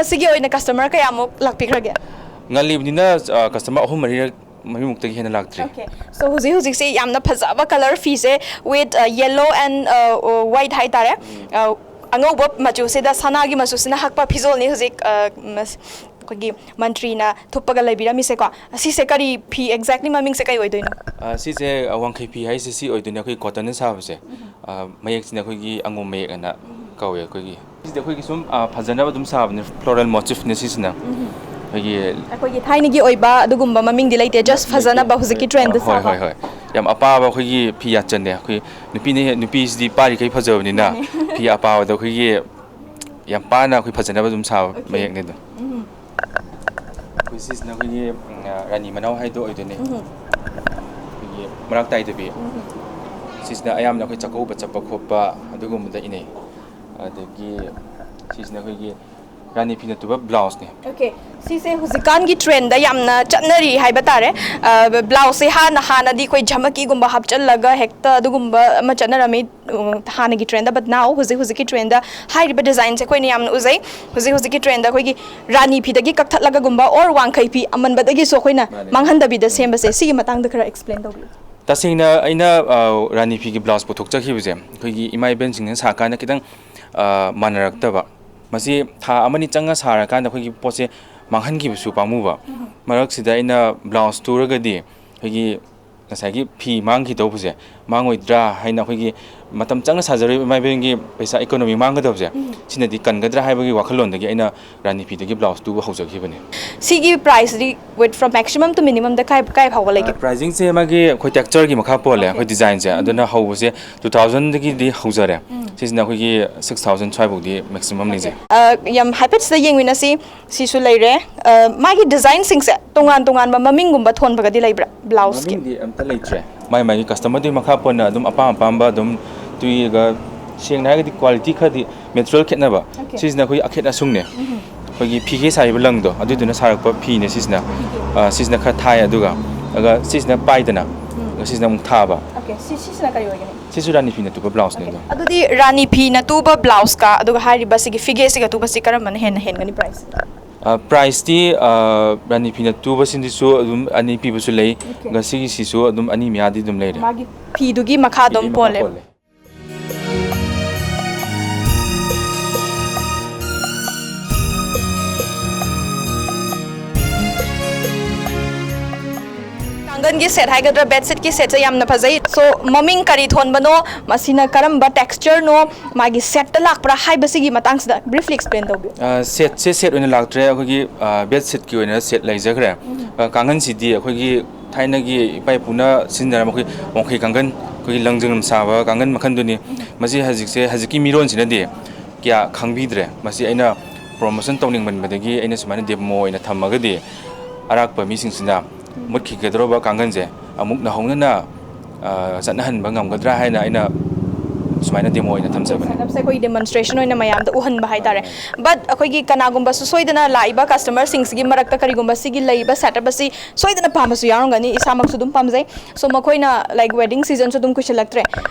ꯑꯁꯤꯒꯤ ꯑꯣꯏꯅ ꯀꯁꯇꯃꯔ ꯀꯌꯥꯃꯨꯛ ꯂꯥꯛꯄꯤꯈ꯭ꯔꯒꯦ? ꯉꯜꯂꯤꯕꯅꯤꯅ ꯀꯁꯇꯃꯔ ꯑꯍꯨꯝ ꯃꯔꯤꯔꯛ ꯃꯔꯤꯃꯨꯛꯇꯒꯤ ꯍꯦꯟꯅ ꯂꯥꯛꯇ꯭ꯔꯤ꯫ Okay, so ꯍꯧꯖꯤꯛ ꯍꯧꯖꯤꯛꯁꯦ ꯌꯥꯝꯅ ꯐꯖꯕ ꯀꯂꯔ ꯐꯤꯁꯦ with yellow and white ꯍꯥꯏꯇꯥꯔꯦ꯫ ꯑ, ꯑꯉꯧꯕ ꯃꯆꯨꯁꯤꯗ ꯁꯅꯥꯒꯤ ꯃꯆꯨꯁꯤꯅ ꯍꯛꯄ ꯐꯤꯖꯣꯜꯅꯤ ꯍꯧꯖꯤꯛ, ꯑ, ꯃꯁ-, ꯑꯩꯈꯣꯏꯒꯤ ꯃꯟꯇ꯭ꯔꯤꯅ ꯊꯨꯞꯄꯒ ꯂꯩꯕꯤꯔꯝꯃꯤꯁꯦꯀꯣ꯫ ꯑꯁꯤꯁꯦ ꯀꯔꯤ ꯐꯤ exactly, ꯃꯃꯤꯡꯁꯦ ꯀꯩ ꯑꯣꯏꯗꯣꯏꯅꯣ? ꯑ, ꯁꯤꯁꯦ, ꯑ, ꯋꯥꯡꯈꯩ ꯐꯤ ꯍꯥꯏꯁꯦ ꯁꯤ ꯑꯣꯏꯗꯣꯏꯅꯦ, ꯑꯩꯈꯣꯏ ꯀꯣꯇꯟꯅ ꯁꯥꯕꯁꯦ꯫ ꯑ, ꯃꯌꯦꯛꯁꯤꯅ ꯑꯩꯈꯣꯏꯒꯤ ꯑꯉꯣꯝ ꯃꯌꯦꯛ ꯑꯅ ꯀꯧꯋꯦ ꯑꯩꯈꯣꯏꯒꯤ꯫ ꯁꯤꯗꯤ ꯑꯩꯈꯣꯏꯒꯤ ꯁꯨꯝ, ꯑ, ꯐꯖꯅꯕ ꯑꯗꯨꯝ ꯁꯥꯕꯅꯦ, floral motifꯅꯦ ꯁꯤꯁꯤꯅ꯫ ꯑꯩꯈꯣꯏꯒꯤ ꯑꯩꯈꯣꯏꯒꯤ ꯊꯥꯏꯅꯒꯤ ꯑꯣꯏꯕ ꯑꯗꯨꯒꯨꯝꯕ ꯃꯃꯤꯡꯗꯤ ꯂꯩꯇꯦ, just ꯐꯖꯅꯕ ꯍꯧꯖꯤꯛꯀꯤ trendꯗ ꯍꯣꯏ, ꯁꯥꯕ꯫ ꯍꯣꯏ, ꯍꯣꯏ꯫ ꯌꯥꯝ ꯑꯄꯥꯕ ꯑꯩꯈꯣꯏꯒꯤ ꯐꯤ ꯌꯥꯠꯆꯟꯅꯦ꯫ ꯑꯩꯈꯣꯏ ꯅꯨꯄꯤꯅ ꯍꯦ-, ꯅꯨꯄꯤꯁꯤꯗꯤ ꯄꯥꯔꯤꯈꯩ ꯐꯖꯕꯅꯤꯅ, ꯃꯥꯅꯦ꯫ ꯐꯤ ꯑꯄꯥꯕꯗ ꯑꯩꯈꯣꯏꯒꯤ ꯌꯥꯝ ꯄꯥꯅ ꯑꯩꯈꯣꯏ ꯐꯖꯅꯕ ꯑꯗꯨꯝ ꯁꯥꯕ ꯃꯌꯦꯛꯅꯦ ꯑꯗꯣ꯫ ꯑꯩꯈꯣꯏ ꯁꯤꯁꯤꯅ ꯑꯩꯈꯣꯏꯒꯤ, ꯎꯝ, ꯔꯥꯅꯤ ꯃꯅꯥꯎ ꯍꯥꯏꯗꯣ ꯑꯣꯏꯗꯣꯏꯅꯦ꯫ ꯑꯩꯈꯣꯏꯒꯤ ꯃꯔꯥꯛ ꯇꯥꯏꯗꯕꯤ꯫ ꯁꯤꯁꯤꯅ ꯑꯌꯥꯝꯕꯅ ꯑꯩꯈꯣꯏ ꯆꯥꯛꯀꯧꯕ ꯆꯠꯄ ꯈꯣꯠꯄ ꯑꯗꯨꯒꯨꯝꯕꯗ ꯏꯅꯩ꯫ ꯑꯗꯒꯤ ꯁꯤꯁꯤꯅ ꯑꯩꯈꯣꯏꯒꯤ ꯔꯥꯅꯤ ꯐꯤꯅ ꯇꯨꯕ ꯕ꯭ꯂꯥꯎꯁꯅꯦ꯫ Okay, ꯁꯤꯁꯦ ꯍꯧꯖꯤꯛꯀꯥꯟꯒꯤ trendꯗ ꯌꯥꯝꯅ ꯆꯠꯅꯔꯤ ꯍꯥꯏꯕ ꯇꯥꯔꯦ꯫ ꯑ, ꯕ꯭ꯂꯥꯎꯁꯁꯦ ꯍꯥꯟꯅ, ꯍꯥꯟꯅꯗꯤ ꯑꯩꯈꯣꯏ ꯖꯃꯀꯤꯒꯨꯝꯕ ꯍꯥꯞꯆꯜꯂꯒ ꯍꯦꯛꯇ ꯑꯗꯨꯒꯨꯝꯕ ꯑꯃ ꯆꯠꯅꯔꯝꯃꯤ꯫ ꯎꯝ, ꯍꯥꯟꯅꯒꯤ trendꯗ, but now ꯍꯧꯖꯤꯛ ꯍꯧꯖꯤꯛꯀꯤ trendꯗ ꯍꯥꯏꯔꯤꯕ designꯁꯦ ꯑꯩꯈꯣꯏꯅ ꯌꯥꯝꯅ ꯎꯖꯩ꯫ ꯍꯧꯖꯤꯛ ꯍꯧꯖꯤꯛꯀꯤ trendꯗ ꯑꯩꯈꯣꯏꯒꯤ ꯔꯥꯅꯤ ꯐꯤꯗꯒꯤ ꯀꯛꯊꯠꯂꯒꯒꯨꯝꯕ or ꯋꯥꯡꯈꯩ ꯐꯤ ꯑꯃꯟꯕꯗꯒꯤꯁꯨ ꯑꯩꯈꯣꯏꯅ ꯃꯥꯅꯦ꯫ ꯃꯥꯡꯍꯟꯗꯕꯤꯗ ꯁꯦꯝꯕꯁꯦ, ꯁꯤꯒꯤ ꯃꯇꯥꯡꯗ ꯈꯔ explain ꯇꯧꯕꯤꯌꯨ꯫ ꯇꯁꯦꯡꯅ ꯑꯩꯅ, ꯑ, ꯔꯥꯅꯤ ꯐꯤꯒꯤ ꯕ꯭ꯂꯥꯎꯁ ꯄꯨꯊꯣꯛꯆꯈꯤꯕꯁꯦ ꯑꯩꯈꯣꯏꯒꯤ ꯏꯃꯥ ꯏꯕꯦꯟꯁꯤꯡꯅ ꯁꯥꯀꯥꯟꯗ ꯈꯤꯇꯪ, ꯑ, ꯃꯥꯟꯅꯔꯛꯇꯕ꯫ ꯃꯁꯤ ꯊꯥ ꯑꯃꯅꯤ ꯆꯪꯉ ꯁꯥꯔꯀꯥꯟꯗ ꯑꯩꯈꯣꯏꯒꯤ ꯄꯣꯠꯁꯦ ꯃꯥꯡꯍꯟꯈꯤꯕꯁꯨ ꯄꯥꯝꯃꯨꯕ꯫ ꯃꯔꯛꯁꯤꯗ ꯑꯩꯅ ꯕ꯭ꯂꯥꯎꯁ ꯇꯨꯔꯒꯗꯤ ꯑꯩꯈꯣꯏꯒꯤ ꯉꯁꯥꯏꯒꯤ ꯐꯤ ꯃꯥꯡꯈꯤꯗꯧꯕꯁꯦ ꯃꯥꯡꯉꯣꯏꯗ꯭ꯔꯥ ꯍꯥꯏꯅ ꯑꯩꯈꯣꯏꯒꯤ ꯃꯇꯝ ꯆꯪꯅ ꯁꯥꯖꯔꯤꯕ ꯏꯃꯥ ꯏꯕꯦꯟꯒꯤ ꯄꯩꯁꯥ economy ꯃꯥꯡꯒꯗꯕꯁꯦ, ꯁꯤꯅꯗꯤ ꯀꯟꯒꯗ꯭ꯔꯥ ꯍꯥꯏꯕꯒꯤ ꯋꯥꯈꯜꯂꯣꯟꯗꯒꯤ ꯑꯩꯅ ꯔꯥꯅꯤ ꯐꯤꯗꯒꯤ ꯕ꯭ꯂꯥꯎꯁ ꯇꯨꯕ ꯍꯧꯖꯈꯤꯕꯅꯤ꯫ ꯁꯤꯒꯤ priceꯗꯤ with from maximum to minimumꯗ ꯀꯥꯏ, ꯀꯥꯏ ꯐꯥꯎꯕ ꯂꯩꯒꯦ? Pricingꯁꯦ ꯃꯥꯒꯤ ꯑꯩꯈꯣꯏ textureꯒꯤ ꯃꯈꯥ ꯄꯣꯜꯂꯦ, ꯑꯩꯈꯣꯏ designꯁꯦ꯫ ꯑꯗꯨꯅ ꯍꯧꯕꯁꯦ two thousandꯗꯒꯤꯗꯤ ꯍꯧꯖꯔꯦ꯫ ꯁꯤꯁꯤꯅ ꯑꯩꯈꯣꯏꯒꯤ six thousand ꯁ꯭ꯋꯥꯏꯐꯥꯎꯗꯤ maximumꯅꯤ ꯏꯆꯦ꯫ ꯑ, ꯌꯥꯝ ꯍꯥꯏꯐꯦꯠꯁꯤꯗ ꯌꯦꯡꯃꯤꯟꯅꯁꯤ꯫ ꯁꯤꯁꯨ ꯂꯩꯔꯦ꯫ ꯑ, ꯃꯥꯒꯤ designꯁꯤꯡꯁꯦ ꯇꯣꯉꯥꯟ ꯇꯣꯉꯥꯟꯕ ꯃꯃꯤꯡꯒꯨꯝꯕ ꯊꯣꯟꯕꯒꯗꯤ ꯂꯩꯕ꯭ꯔꯥ ꯕ꯭ꯂꯥꯎꯁꯀꯤ? ꯃꯃꯤꯡꯗꯤ ꯑꯝꯇ ꯂꯩꯇ꯭ꯔꯦ꯫ ꯃꯥꯏ ꯃꯥꯒꯤ customerꯗꯨꯒꯤ ꯃꯈꯥ ꯄꯣꯟꯅ ꯑꯗꯨꯝ ꯑꯄꯥꯝ ꯑꯄꯥꯝꯕ ꯑꯗꯨꯝ ꯇꯨꯏꯒ, ꯁꯦꯡꯅ ꯍꯥꯏꯔꯒꯗꯤ quality ꯈꯔꯗꯤ material ꯈꯦꯠꯅꯕ꯫ ꯁꯤꯁꯤꯅ ꯑꯩꯈꯣꯏꯒꯤ ꯑꯈꯦꯠ ꯑꯁꯨꯡꯅꯦ꯫ ꯑꯩꯈꯣꯏꯒꯤ ꯐꯤꯒꯦ ꯁꯥꯔꯤꯕ ꯂꯪꯗꯣ ꯑꯗꯨꯗꯨꯅ ꯁꯥꯔꯛꯄ ꯐꯤꯅꯦ ꯁꯤꯁꯤꯅ꯫ ꯑ, ꯁꯤꯁꯤꯅ ꯈꯔ ꯊꯥꯏ, ꯑꯗꯨꯒ, ꯑꯗꯨꯒ ꯁꯤꯁꯤꯅ ꯄꯥꯏꯗꯅ꯫ ꯁꯤꯁꯤꯅ ꯑꯃꯨꯛ ꯊꯥꯕ꯫ ꯑꯣꯀꯦ, ꯁꯤ ꯁꯤꯁꯤꯅ ꯀꯔꯤ ꯑꯣꯏꯒꯅꯤ? ꯁꯤꯁꯨ ꯔꯥꯅꯤ ꯐꯤꯅ ꯇꯨꯕ ꯕ꯭ꯂꯥꯎꯁꯅꯦ ꯑꯗꯣ꯫ ꯑꯗꯨꯗꯤ ꯔꯥꯅꯤ ꯐꯤꯅ ꯇꯨꯕ ꯕ꯭ꯂꯥꯎꯁꯀ ꯑꯗꯨꯒ ꯍꯥꯏꯔꯤꯕ ꯁꯤꯒꯤ ꯐꯤꯒꯦꯁꯤꯒ ꯇꯨꯕꯁꯤ ꯀꯔꯝꯕꯅ ꯍꯦꯟꯅ ꯍꯦꯟꯒꯅꯤ ꯄ꯭ꯔꯥꯏꯁ? ꯄ꯭ꯔꯥꯏꯁꯇꯤ ꯔꯥꯅꯤ ꯐꯤꯅ ꯇꯨꯕꯁꯤꯡꯁꯤꯁꯨ ꯑꯗꯨꯝ ꯑꯅꯤ ꯄꯤꯕꯁꯨ ꯂꯩ꯫ ꯑꯗꯨꯒ ꯁꯤꯒꯤꯁꯤꯁꯨ ꯑꯗꯨꯝ ꯑꯅꯤ ꯃꯌꯥꯗꯤ ꯑꯗꯨꯝ ꯂꯩꯔꯦ꯫ ꯃꯥꯒꯤ ꯐꯤꯗꯨꯒꯤ ꯃꯈꯥ ꯑꯗꯨꯝ ꯄꯣꯜꯂꯦ꯫ ꯀꯥꯡꯒꯟꯒꯤ ꯁꯦꯠ ꯍꯥꯏꯒꯗ꯭ꯔꯥ, ꯕꯦꯗꯁꯤꯠꯀꯤ ꯁꯦꯠꯁꯦ ꯌꯥꯝꯅ ꯐꯖꯩ꯫ ꯁꯣ, ꯃꯃꯤꯡ ꯀꯔꯤ ꯊꯣꯟꯕꯅꯣ, ꯃꯁꯤꯅ ꯀꯔꯝꯕ ꯇꯦꯛꯁꯆꯔꯅꯣ, ꯃꯥꯒꯤ ꯁꯦꯠꯇ ꯂꯥꯛꯄ꯭ꯔꯥ ꯍꯥꯏꯕꯁꯤꯒꯤ ꯃꯇꯥꯡꯁꯤꯗ ꯕ꯭ꯔꯤꯐꯂꯤ ꯑꯦꯛꯁꯄ꯭ꯂꯦꯟ ꯇꯧꯕꯤꯌꯨ꯫ ꯁꯦꯠꯁꯦ ꯁꯦꯠ ꯑꯣꯏꯅ ꯂꯥꯛꯇ꯭ꯔꯦ꯫ ꯑꯩꯈꯣꯏꯒꯤ ꯕꯦꯗꯁꯤꯠꯀꯤ ꯑꯣꯏꯅ ꯁꯦꯠ ꯂꯩꯖꯈ꯭ꯔꯦ꯫ ꯀꯥꯡꯒꯟꯁꯤꯗꯤ ꯑꯩꯈꯣꯏꯒꯤ ꯊꯥꯏꯅꯒꯤ ꯏꯄꯥ ꯏꯄꯨꯅ ꯁꯤꯖꯤꯟꯅꯔꯝꯕ ꯑꯩꯈꯣꯏ ꯋꯥꯡꯈꯩ ꯀꯥꯡꯒꯟ, ꯑꯩꯈꯣꯏꯒꯤ ꯂꯪꯖꯝ ꯁꯥꯕ ꯀꯥꯡꯒꯟ ꯃꯈꯜꯗꯨꯅꯤ꯫ ꯃꯁꯤ ꯍꯧꯖꯤꯛꯁꯦ, ꯍꯧꯖꯤꯛꯀꯤ ꯃꯤꯔꯣꯟꯁꯤꯅꯗꯤ ꯀꯌꯥ ꯈꯪꯕꯤꯗ꯭ꯔꯦ꯫ ꯃꯁꯤ ꯑꯩꯅ ꯄ꯭ꯔꯣꯃꯣꯁꯟ ꯇꯧꯅꯤꯡꯃꯟꯕꯗꯒꯤ ꯑꯩꯅ ꯁꯨꯃꯥꯏꯅ ꯗꯦꯃꯣ ꯑꯣꯏꯅ ꯊꯝꯃꯒꯗꯤ ꯑꯔꯥꯛꯄ ꯃꯤꯁꯤꯡꯁꯤꯅ ꯃꯨꯠꯈꯤꯒꯗꯧꯔꯕ ꯀꯥꯡꯒꯟꯁꯦ ꯑꯃꯨꯛ ꯅꯧꯍꯧꯅꯅ ꯆꯠꯅꯍꯟꯕ ꯉꯝꯒꯗ꯭ꯔꯥ ꯍꯥꯏꯅ ꯑꯩꯅ ꯁꯨꯃꯥꯏꯅ ꯗꯦꯃꯣ ꯑꯣꯏꯅ ꯊꯝꯖꯕꯅꯦ꯫ ꯁꯦꯠꯑꯞꯁꯦ ꯑꯩꯈꯣꯏꯒꯤ ꯗꯦꯃꯣꯟꯁꯇ꯭ꯔꯦꯁꯟ ꯑꯣꯏꯅ ꯃꯌꯥꯝꯗ ꯎꯍꯟꯕ ꯍꯥꯏꯇꯥꯔꯦ꯫ ꯕꯠ ꯑꯩꯈꯣꯏꯒꯤ ꯀꯅꯥꯒꯨꯝꯕꯁꯨ ꯁꯣꯏꯗꯅ ꯂꯥꯛꯏꯕ ꯀꯁꯇꯃꯔꯁꯤꯡꯁꯤꯒꯤ ꯃꯔꯛꯇ ꯀꯔꯤꯒꯨꯝꯕ ꯁꯤꯒꯤ ꯂꯩꯔꯤꯕ ꯁꯦꯠꯑꯞ ꯑꯁꯤ ꯁꯣꯏꯗꯅ ꯄꯥꯝꯕꯁꯨ ꯌꯥꯎꯔꯝꯒꯅꯤ꯫ ꯏꯁꯥꯃꯛꯁꯨ ꯑꯗꯨꯝ ꯄꯥꯝꯖꯩ꯫ ꯁꯣ, ꯃꯈꯣꯏꯅ, ꯂꯥꯏꯛ, ꯋꯦꯗꯤꯡ ꯁꯤꯖꯟꯁꯨ ꯑꯗꯨꯝ ꯀꯨꯏꯁꯤꯜꯂꯛꯇ꯭ꯔꯦ꯫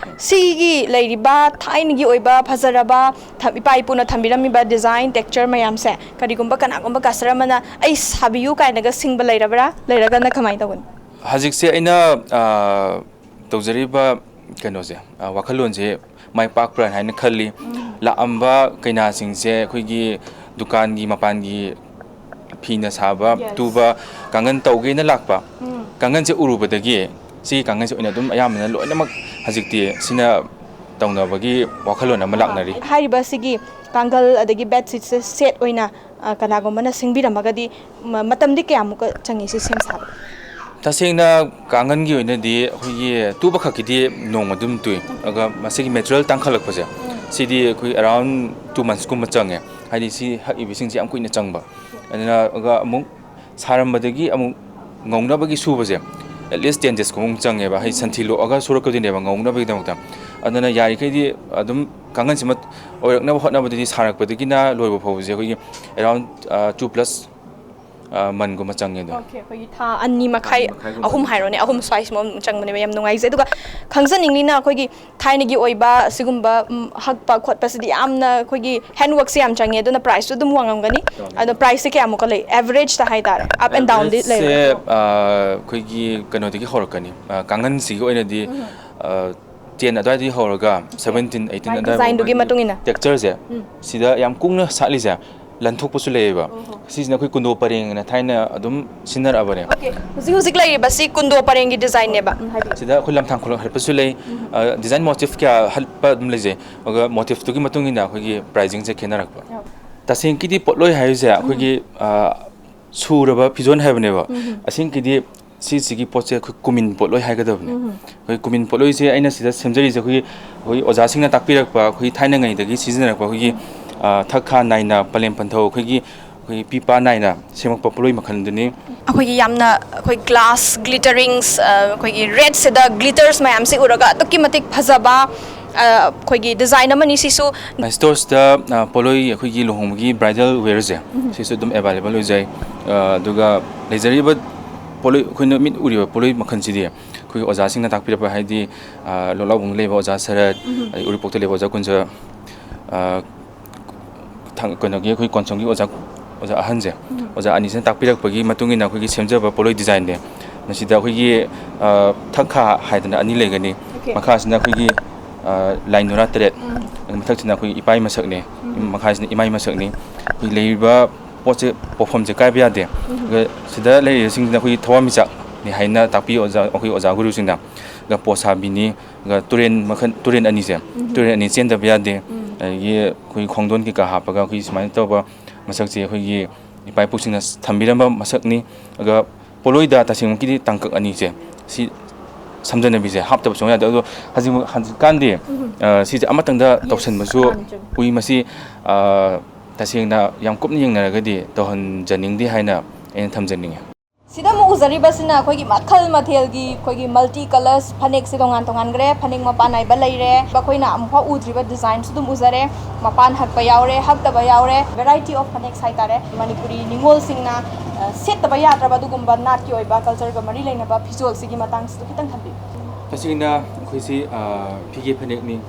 ꯁꯤꯒꯤ ꯂꯩꯔꯤꯕ ꯊꯥꯏꯅꯒꯤ ꯑꯣꯏꯕ ꯐꯖꯔꯕ ꯊ-, ꯏꯄꯥ ꯏꯄꯨꯅ ꯊꯝꯕꯤꯔꯝꯃꯤꯕ ꯗꯤꯖꯥꯏꯟ, ꯇꯦꯛꯁꯆꯔ ꯃꯌꯥꯝꯁꯦ ꯀꯔꯤꯒꯨꯝꯕ ꯀꯅꯥꯒꯨꯝꯕ ꯀꯁꯇꯃꯔ ꯑꯃꯅ "ꯑꯩ ꯁꯥꯕꯤꯌꯨ" ꯀꯥꯏꯅꯒ ꯁꯤꯡꯕ ꯂꯩꯔꯕ꯭ꯔꯥ? ꯂꯩꯔꯒꯅ ꯀꯃꯥꯏꯅ ꯇꯧꯒꯅꯤ? ꯍꯧꯖꯤꯛꯁꯦ ꯑꯩꯅ ꯇꯧꯖꯔꯤꯕ ꯀꯩꯅꯣꯁꯦ, ꯋꯥꯈꯜꯂꯣꯟꯁꯦ ꯃꯥꯏ ꯄꯥꯛꯄ꯭ꯔꯥ ꯍꯥꯏꯅ ꯈꯜꯂꯤ꯫ ꯂꯥꯛꯑꯝꯕ ꯀꯩꯅꯥꯁꯤꯡꯁꯦ ꯑꯩꯈꯣꯏꯒꯤ ꯗꯨꯀꯥꯟꯒꯤ ꯃꯄꯥꯟꯒꯤ ꯐꯤꯅ ꯁꯥꯕ, ꯇꯨꯕ ꯀꯥꯡꯒꯟ ꯇꯧꯒꯦꯅ ꯂꯥꯛꯄ ꯀꯥꯡꯒꯟꯁꯦ ꯎꯔꯨꯕꯗꯒꯤ ꯁꯤꯒꯤ ꯀꯥꯡꯒꯟꯁꯦ ꯑꯣꯏꯅ ꯑꯗꯨꯝ ꯑꯌꯥꯝꯕꯅ ꯂꯣꯏꯅꯃꯛ ꯍꯧꯖꯤꯛꯇꯤ ꯁꯤꯅ ꯇꯧꯅꯕꯒꯤ ꯋꯥꯈꯜꯂꯣꯟ ꯑꯃ ꯂꯥꯛꯅꯔꯤ꯫ ꯍꯥꯏꯔꯤꯕ ꯁꯤꯒꯤ ꯀꯥꯡꯒꯜ ꯑꯗꯒꯤ ꯕꯦꯗꯁꯤꯠꯁꯦ ꯁꯦꯠ ꯑꯣꯏꯅ, ꯑ, ꯀꯅꯥꯒꯨꯝꯕꯅ ꯁꯤꯡꯕꯤꯔꯝꯃꯒꯗꯤ ꯃ-, ꯃꯇꯝꯗꯤ ꯀꯌꯥꯃꯨꯛꯀ ꯆꯪꯉꯤ ꯁꯤ ꯁꯦꯝ ꯁꯥꯕꯗ? ꯇꯁꯦꯡꯅ ꯀꯥꯡꯒꯟꯒꯤ ꯑꯣꯏꯅꯗꯤ ꯑꯩꯈꯣꯏꯒꯤ ꯇꯨꯕ ꯈꯛꯀꯤꯗꯤ ꯅꯣꯡꯃ ꯑꯗꯨꯝ ꯇꯨꯏ꯫ ꯑꯗꯨꯒ ꯃꯁꯤꯒꯤ ꯃꯦꯇꯔꯤꯌꯦꯜ ꯇꯥꯡꯈꯠꯂꯛꯄꯁꯦ, ꯁꯤꯗꯤ ꯑꯩꯈꯣꯏ ꯑꯦꯔꯥꯎꯟ ꯇꯨ ꯃꯟꯁꯀꯨꯝꯕ ꯆꯪꯉꯦ꯫ ꯍꯥꯏꯗꯤ ꯁꯤ ꯍꯛꯏꯕꯁꯤꯡꯁꯦ ꯌꯥꯝ ꯀꯨꯏꯅ ꯆꯪꯕ꯫ ꯑꯗꯨꯅ ꯑꯗꯨꯒ ꯑꯃꯨꯛ ꯁꯥꯔꯝꯕꯗꯒꯤ ꯑꯃꯨꯛ ꯉꯧꯅꯕꯒꯤ ꯁꯨꯕꯁꯦ ꯑꯦꯠꯂꯤꯁ ꯇꯦꯟ ꯗꯦꯖꯀꯨꯝꯕ ꯑꯃꯨꯛ ꯆꯪꯉꯦꯕ꯫ ꯍꯥꯏꯗꯤ ꯁꯟꯊꯤ ꯂꯣꯛꯑꯒ ꯁꯨꯔꯛꯀꯗꯣꯏꯅꯦꯕ ꯉꯧꯅꯕꯒꯤꯗꯃꯛꯇ꯫ ꯑꯗꯨꯅ ꯌꯥꯔꯤꯈꯩꯗꯤ ꯑꯗꯨꯝ ꯀꯥꯡꯒꯟꯁꯤꯃ ꯑꯣꯏꯔꯛꯅꯕ ꯍꯣꯠꯅꯕꯗꯗꯤ ꯁꯥꯔꯛꯄꯗꯒꯤꯅ ꯂꯣꯏꯕ ꯐꯥꯎꯕꯁꯦ ꯑꯩꯈꯣꯏꯒꯤ ꯑꯦꯔꯥꯎꯟ ꯇꯨ ꯄ꯭ꯂꯁ ꯑ, ꯃꯟꯒꯨꯝꯕ ꯆꯪꯉꯦ ꯑꯗꯣ꯫ ꯑꯣꯀꯦ, ꯑꯩꯈꯣꯏꯒꯤ ꯊꯥ ꯑꯅꯤ ꯃꯈꯥꯏ, ꯑꯅꯤ ꯃꯈꯥꯏꯒꯨꯝꯕ ꯑꯍꯨꯝ ꯑꯗꯨꯝ ꯍꯥꯏꯔꯣꯅꯦ, ꯑꯍꯨꯝ ꯁ꯭ꯋꯥꯏꯁꯤꯃ ꯑꯗꯨꯝ ꯆꯪꯕꯅꯦꯕ꯫ ꯌꯥꯝ ꯅꯨꯡꯉꯥꯏꯖꯩ꯫ ꯑꯗꯨꯒ ꯈꯪꯖꯅꯤꯡꯂꯤꯅ, ꯑꯩꯈꯣꯏꯒꯤ ꯊꯥꯏꯅꯒꯤ ꯑꯣꯏꯕ ꯁꯤꯒꯨꯝꯕ, ꯎꯝ, ꯍꯛꯄ ꯈꯣꯠꯄꯁꯤꯗꯤ ꯌꯥꯝꯅ ꯑꯩꯈꯣꯏꯒꯤ ꯍꯦꯟꯋꯔꯛꯁꯦ ꯌꯥꯝ ꯆꯪꯉꯦ, ꯑꯗꯨꯅ ꯄ꯭ꯔꯥꯏꯁꯁꯨ ꯑꯗꯨꯝ ꯋꯥꯡꯉꯝꯒꯅꯤ꯫ ꯋꯥꯡꯉꯦ꯫ ꯑꯗꯣ ꯄ꯭ꯔꯥꯏꯁꯁꯦ ꯀꯌꯥꯃꯨꯛꯀ ꯂꯩ? ꯑꯦꯚꯔꯦꯖꯇ ꯍꯥꯏꯇꯥꯔꯦ, ꯑꯞ ꯑꯦꯟ ꯗꯥꯎꯟꯗꯤ ꯑꯦꯚꯔꯦꯖꯁꯦ, ꯂꯩꯔꯦꯀꯣ? ꯑ, ꯑꯩꯈꯣꯏꯒꯤ ꯀꯩꯅꯣꯗꯒꯤ ꯍꯧꯔꯛꯀꯅꯤ, ꯑ, ꯀꯥꯡꯒꯟꯁꯤꯒꯤ ꯑꯣꯏꯅꯗꯤ, ꯑ, ꯇꯦꯟ ꯑꯗꯨꯋꯥꯏꯗꯒꯤ ꯍꯧꯔꯒ ꯁꯚꯦꯟꯇꯤꯟ, ꯑꯩꯠꯇꯤꯟ ꯃꯥꯒꯤ ꯑꯗꯨꯋꯥꯏꯐꯥꯎ ꯗꯤꯖꯥꯏꯟꯗꯨꯒꯤ ꯃꯥꯒꯤ ꯃꯇꯨꯡ ꯏꯟꯅ? ꯇꯦꯛꯆꯔꯁꯦ, ꯎꯝ꯫ ꯁꯤꯗ ꯌꯥꯝ ꯀꯨꯡꯅ ꯁꯥꯠꯂꯤꯁꯦ ꯂꯟꯊꯣꯛꯄꯁꯨ ꯂꯩꯌꯦꯕ꯫ ꯑꯣꯍꯣ꯫ ꯁꯤꯁꯤꯅ ꯑꯩꯈꯣꯏ ꯀꯨꯟꯗꯣ ꯄꯔꯦꯡꯅ ꯊꯥꯏꯅ ꯑꯗꯨꯝ ꯁꯤꯖꯤꯟꯅꯔꯛꯑꯕꯅꯦ꯫ ꯑꯣꯀꯦ, ꯍꯧꯖꯤꯛ ꯍꯧꯖꯤꯛ ꯂꯩꯔꯤꯕꯁꯤ ꯀꯨꯟꯗꯣ ꯄꯔꯦꯡꯒꯤ ꯗꯤꯖꯥꯏꯟꯅꯦꯕ꯫ ꯎꯝ, ꯍꯥꯏꯕꯤꯌꯨ꯫ ꯁꯤꯗ ꯑꯩꯈꯣꯏ ꯂꯝꯊꯥꯡ ꯈꯣꯂꯛ ꯍꯠꯄꯁꯨ ꯂꯩ, ꯑ, ꯗꯤꯖꯥꯏꯟ ꯃꯣꯇꯤꯐ ꯀꯌꯥ ꯍꯠꯄ ꯑꯗꯨꯝ ꯂꯩꯖꯩ꯫ ꯑꯗꯨꯒ ꯃꯣꯇꯤꯐꯇꯨꯒꯤ ꯃꯇꯨꯡ ꯏꯟꯅ ꯑꯩꯈꯣꯏꯒꯤ ꯄ꯭ꯔꯥꯏꯖꯤꯡꯁꯦ ꯈꯦꯠꯅꯔꯛꯄ꯫ ꯑꯣ꯫ ꯇꯁꯦꯡꯀꯤꯗꯤ ꯄꯣꯠꯂꯣꯏ ꯍꯥꯏꯔꯤꯁꯦ ꯑꯩꯈꯣꯏꯒꯤ, ꯑ, ꯁꯨꯔꯕ ꯐꯤꯖꯣꯜ ꯍꯥꯏꯕꯅꯦꯕ꯫ ꯎꯝ꯫ ꯑꯁꯦꯡꯀꯤꯗꯤ ꯁꯤꯁꯤꯒꯤ ꯄꯣꯠꯁꯦ ꯑꯩꯈꯣꯏ ꯀꯨꯃꯤꯟ ꯄꯣꯠꯂꯣꯏ ꯍꯥꯏꯒꯗꯕꯅꯦ꯫ ꯎꯝ꯫ ꯑꯩꯈꯣꯏ ꯀꯨꯃꯤꯟ ꯄꯣꯠꯂꯣꯏꯁꯦ ꯑꯩꯅ ꯁꯤꯗ ꯁꯦꯝꯖꯔꯤꯁꯦ ꯑꯩꯈꯣꯏꯒꯤ, ꯑꯩꯈꯣꯏ ꯑꯣꯖꯥꯁꯤꯡꯅ ꯇꯥꯛꯄꯤꯔꯛꯄ, ꯑꯩꯈꯣꯏ ꯊꯥꯏꯅꯉꯩꯗꯒꯤ ꯁꯤꯖꯤꯟꯅꯔꯛꯄ ꯑꯩꯈꯣꯏꯒꯤ, ꯑ, ꯊꯛ ꯈꯥ ꯅꯥꯏꯅ, ꯄꯂꯦꯝ ꯄꯟꯊꯧ ꯑꯩꯈꯣꯏꯒꯤ, ꯑꯩꯈꯣꯏꯒꯤ ꯄꯤꯄꯥ ꯅꯥꯏꯅ ꯁꯦꯝꯃꯛꯄ ꯄꯣꯠꯂꯣꯏ ꯃꯈꯜꯗꯨꯅꯤ꯫ ꯑꯩꯈꯣꯏꯒꯤ ꯌꯥꯝꯅ ꯑꯩꯈꯣꯏ ꯒ꯭ꯂꯥꯁ ꯒ꯭ꯂꯤꯇꯔꯤꯡꯁ, ꯑ, ꯑꯩꯈꯣꯏꯒꯤ ꯔꯦꯠꯁꯤꯗ ꯒ꯭ꯂꯤꯇꯔꯁ ꯃꯌꯥꯝꯁꯦ ꯎꯔꯒ ꯑꯗꯨꯛꯀꯤ ꯃꯇꯤꯛ ꯐꯖꯕ, ꯑ, ꯑꯩꯈꯣꯏꯒꯤ ꯗꯤꯖꯥꯏꯟ ꯑꯃꯅꯤ ꯁꯤꯁꯨ꯫ ꯁ꯭ꯇꯣꯔꯁꯇ, ꯑ, ꯄꯣꯠꯂꯣꯏ ꯑꯩꯈꯣꯏꯒꯤ ꯂꯨꯍꯣꯡꯕꯒꯤ ꯕ꯭ꯔꯥꯏꯗꯜ ꯋꯦꯌꯔꯁꯦ, ꯎꯝ꯫ ꯁꯤꯁꯨ ꯑꯗꯨꯝ ꯑꯦꯕꯥꯏꯂꯦꯕꯜ ꯑꯣꯏꯖꯩ꯫ ꯑ, ꯑꯗꯨꯒ ꯂꯩꯖꯔꯤꯕ ꯄꯣꯠꯂꯣꯏ, ꯑꯩꯈꯣꯏꯅ ꯃꯤꯠ ꯎꯔꯤꯕ ꯄꯣꯠꯂꯣꯏ ꯃꯈꯜꯁꯤꯗꯤ ꯑꯩꯈꯣꯏꯒꯤ ꯑꯣꯖꯥꯁꯤꯡꯅ ꯇꯥꯛꯄꯤꯔꯛꯄ, ꯍꯥꯏꯗꯤ, ꯑ, ꯂꯣꯂꯥꯎꯕꯨꯡꯗ ꯂꯩꯕ ꯑꯣꯖꯥ ꯁꯔꯠ, ꯎꯝ꯫ ꯑꯗꯩ ꯎꯔꯤꯄꯣꯛꯇ ꯂꯩꯕ ꯑꯣꯖꯥ ꯀꯨꯟꯖ, ꯑ, ꯊꯥꯡ-, ꯀꯩꯅꯣꯒꯤ ꯑꯩꯈꯣꯏ ꯀꯣꯟꯁꯣꯡꯒꯤ ꯑꯣꯖꯥ, ꯑꯣꯖꯥ ꯑꯍꯟꯁꯦ, ꯎꯝ꯫ ꯑꯣꯖꯥ ꯑꯅꯤꯁꯤꯅ ꯇꯥꯛꯄꯤꯔꯛꯄꯒꯤ ꯃꯇꯨꯡ ꯏꯟꯅ ꯑꯩꯈꯣꯏꯒꯤ ꯁꯦꯝꯖꯕ ꯄꯣꯠꯂꯣꯏ ꯗꯤꯖꯥꯏꯟꯅꯦ꯫ ꯃꯁꯤꯗ ꯑꯩꯈꯣꯏꯒꯤ, ꯑ, ꯊꯛ ꯈꯥ ꯍꯥꯏꯗꯅ ꯑꯅꯤ ꯂꯩꯒꯅꯤ꯫ ꯑꯣꯀꯦ꯫ ꯃꯈꯥꯁꯤꯅ ꯑꯩꯈꯣꯏꯒꯤ, ꯑ, ꯂꯥꯏ ꯅꯨꯔꯥ ꯇꯔꯦꯠ, ꯎꯝ꯫ ꯑꯗꯨꯒ ꯃꯊꯛꯁꯤꯅ ꯑꯩꯈꯣꯏꯒꯤ ꯏꯄꯥꯒꯤ ꯃꯁꯛꯅꯦ, ꯎꯝ꯫ ꯃꯈꯥꯁꯤꯅ ꯏꯃꯥꯒꯤ ꯃꯁꯛꯅꯤ꯫ ꯑꯩꯈꯣꯏ ꯂꯩꯔꯤꯕ ꯄꯣꯠꯁꯦ, ꯄꯣꯠꯐꯝꯁꯦ ꯀꯥꯏꯕ ꯌꯥꯗꯦ꯫ ꯎꯝ꯫ ꯑꯗꯨꯒ ꯁꯤꯗ ꯂꯩꯔꯤꯕꯁꯤꯡꯁꯤꯅ ꯑꯩꯈꯣꯏꯒꯤ ꯊꯋꯥꯟꯃꯤꯆꯥꯛꯅꯤ ꯍꯥꯏꯅ ꯇꯥꯛꯄꯤ ꯑꯣꯖꯥ, ꯑꯩꯈꯣꯏ ꯑꯣꯖꯥ ꯒꯨꯔꯨꯁꯤꯡꯅ꯫ ꯑꯗꯨꯒ ꯄꯣꯁꯥꯕꯤꯅꯤ, ꯑꯗꯨꯒ ꯇꯨꯔꯦꯟ ꯃꯈꯜ, ꯇꯨꯔꯦꯟ ꯑꯅꯤꯁꯦ, ꯎꯝ꯫ ꯇꯨꯔꯦꯟ ꯑꯅꯤ ꯆꯦꯟꯗꯕ ꯌꯥꯗꯦ꯫ ꯎꯝ꯫ ꯑꯗꯒꯤ ꯑꯩꯈꯣꯏꯒꯤ ꯈꯣꯡꯗꯣꯟ ꯀꯩꯀꯥ ꯍꯥꯞꯄꯒ ꯑꯩꯈꯣꯏꯒꯤ ꯁꯨꯃꯥꯏꯅ ꯇꯧꯕ ꯃꯁꯛꯁꯦ ꯑꯩꯈꯣꯏꯒꯤ ꯏꯄꯥ ꯏꯄꯨꯁꯤꯡꯅ ꯊꯝꯕꯤꯔꯝꯕ ꯃꯁꯛꯅꯤ꯫ ꯑꯗꯨꯒ ꯄꯣꯠꯂꯣꯏꯗ ꯇꯁꯦꯡꯃꯛꯀꯤꯗꯤ ꯇꯥꯡꯀꯛ ꯑꯅꯤꯁꯦ, ꯁꯤ ꯁꯝꯖꯟꯅꯕꯤꯁꯦ ꯍꯥꯞꯇꯕ ꯁꯨꯡꯌꯥ ꯌꯥꯗꯦ꯫ ꯑꯗꯣ ꯍꯧꯖꯤꯛ, ꯍꯧꯖꯤꯛꯀꯥꯟꯗꯤ, ꯎꯝ꯫ ꯑ, ꯁꯤꯁꯦ ꯑꯃꯇꯪꯗ ꯌꯦꯁ, ꯇꯧꯁꯟꯕꯁꯨ ꯃꯥꯅꯤ, ꯆꯨꯝꯃꯤ꯫ ꯎꯏ꯫ ꯃꯁꯤ, ꯑ, ꯇꯁꯦꯡꯅ ꯌꯥꯝ ꯀꯨꯞꯅ ꯌꯦꯡꯅꯔꯒꯗꯤ ꯇꯧꯍꯟꯖꯅꯤꯡꯗꯦ ꯍꯥꯏꯅ ꯑꯩꯅ ꯊꯝꯖꯅꯤꯡꯉꯤ꯫ ꯁꯤꯗ ꯑꯃꯨꯛ ꯎꯖꯔꯤꯕꯁꯤꯅ ꯑꯩꯈꯣꯏꯒꯤ ꯃꯈꯜ ꯃꯊꯦꯜꯒꯤ ꯑꯩꯈꯣꯏꯒꯤ ꯃꯜꯇꯤ ꯀꯂꯔꯁ ꯐꯅꯦꯛꯁꯦ ꯇꯣꯉꯥꯟ ꯇꯣꯉꯥꯟꯈ꯭ꯔꯦ꯫ ꯐꯅꯦꯛ ꯃꯄꯥꯟ ꯅꯥꯏꯕ ꯂꯩꯔꯦ, ꯑꯩꯈꯣꯏꯅ ꯑꯃꯨꯛꯐꯥꯎ ꯎꯗ꯭ꯔꯤꯕ ꯗꯤꯖꯥꯏꯟꯁꯨ ꯑꯗꯨꯝ ꯎꯖꯔꯦ꯫ ꯃꯄꯥꯟ ꯍꯛꯄ ꯌꯥꯎꯔꯦ, ꯍꯛꯇꯕ ꯌꯥꯎꯔꯦ, ꯚꯦꯔꯥꯏꯇꯤ ꯑꯣꯐ ꯐꯅꯦꯛꯁ ꯍꯥꯏꯇꯥꯔꯦ꯫ ꯃꯅꯤꯄꯨꯔꯤ ꯅꯤꯉꯣꯜꯁꯤꯡꯅ ꯁꯦꯠꯇꯕ ꯌꯥꯗ꯭ꯔꯕ ꯑꯗꯨꯒꯨꯝꯕ ꯅꯥꯠꯀꯤ ꯑꯣꯏꯕ ꯀꯜꯆꯔꯒ ꯃꯔꯤ ꯂꯩꯅꯕ ꯐꯤꯖꯣꯜꯁꯤꯒꯤ ꯃꯇꯥꯡꯁꯤꯁꯨ ꯈꯤꯇꯪ ꯊꯝꯕꯤꯌꯨ꯫ ꯇꯁꯦꯡꯅ ꯑꯩꯈꯣꯏꯁꯤ ꯑ, ꯐꯤꯒꯦ ꯐꯅꯦꯛꯅꯤ꯫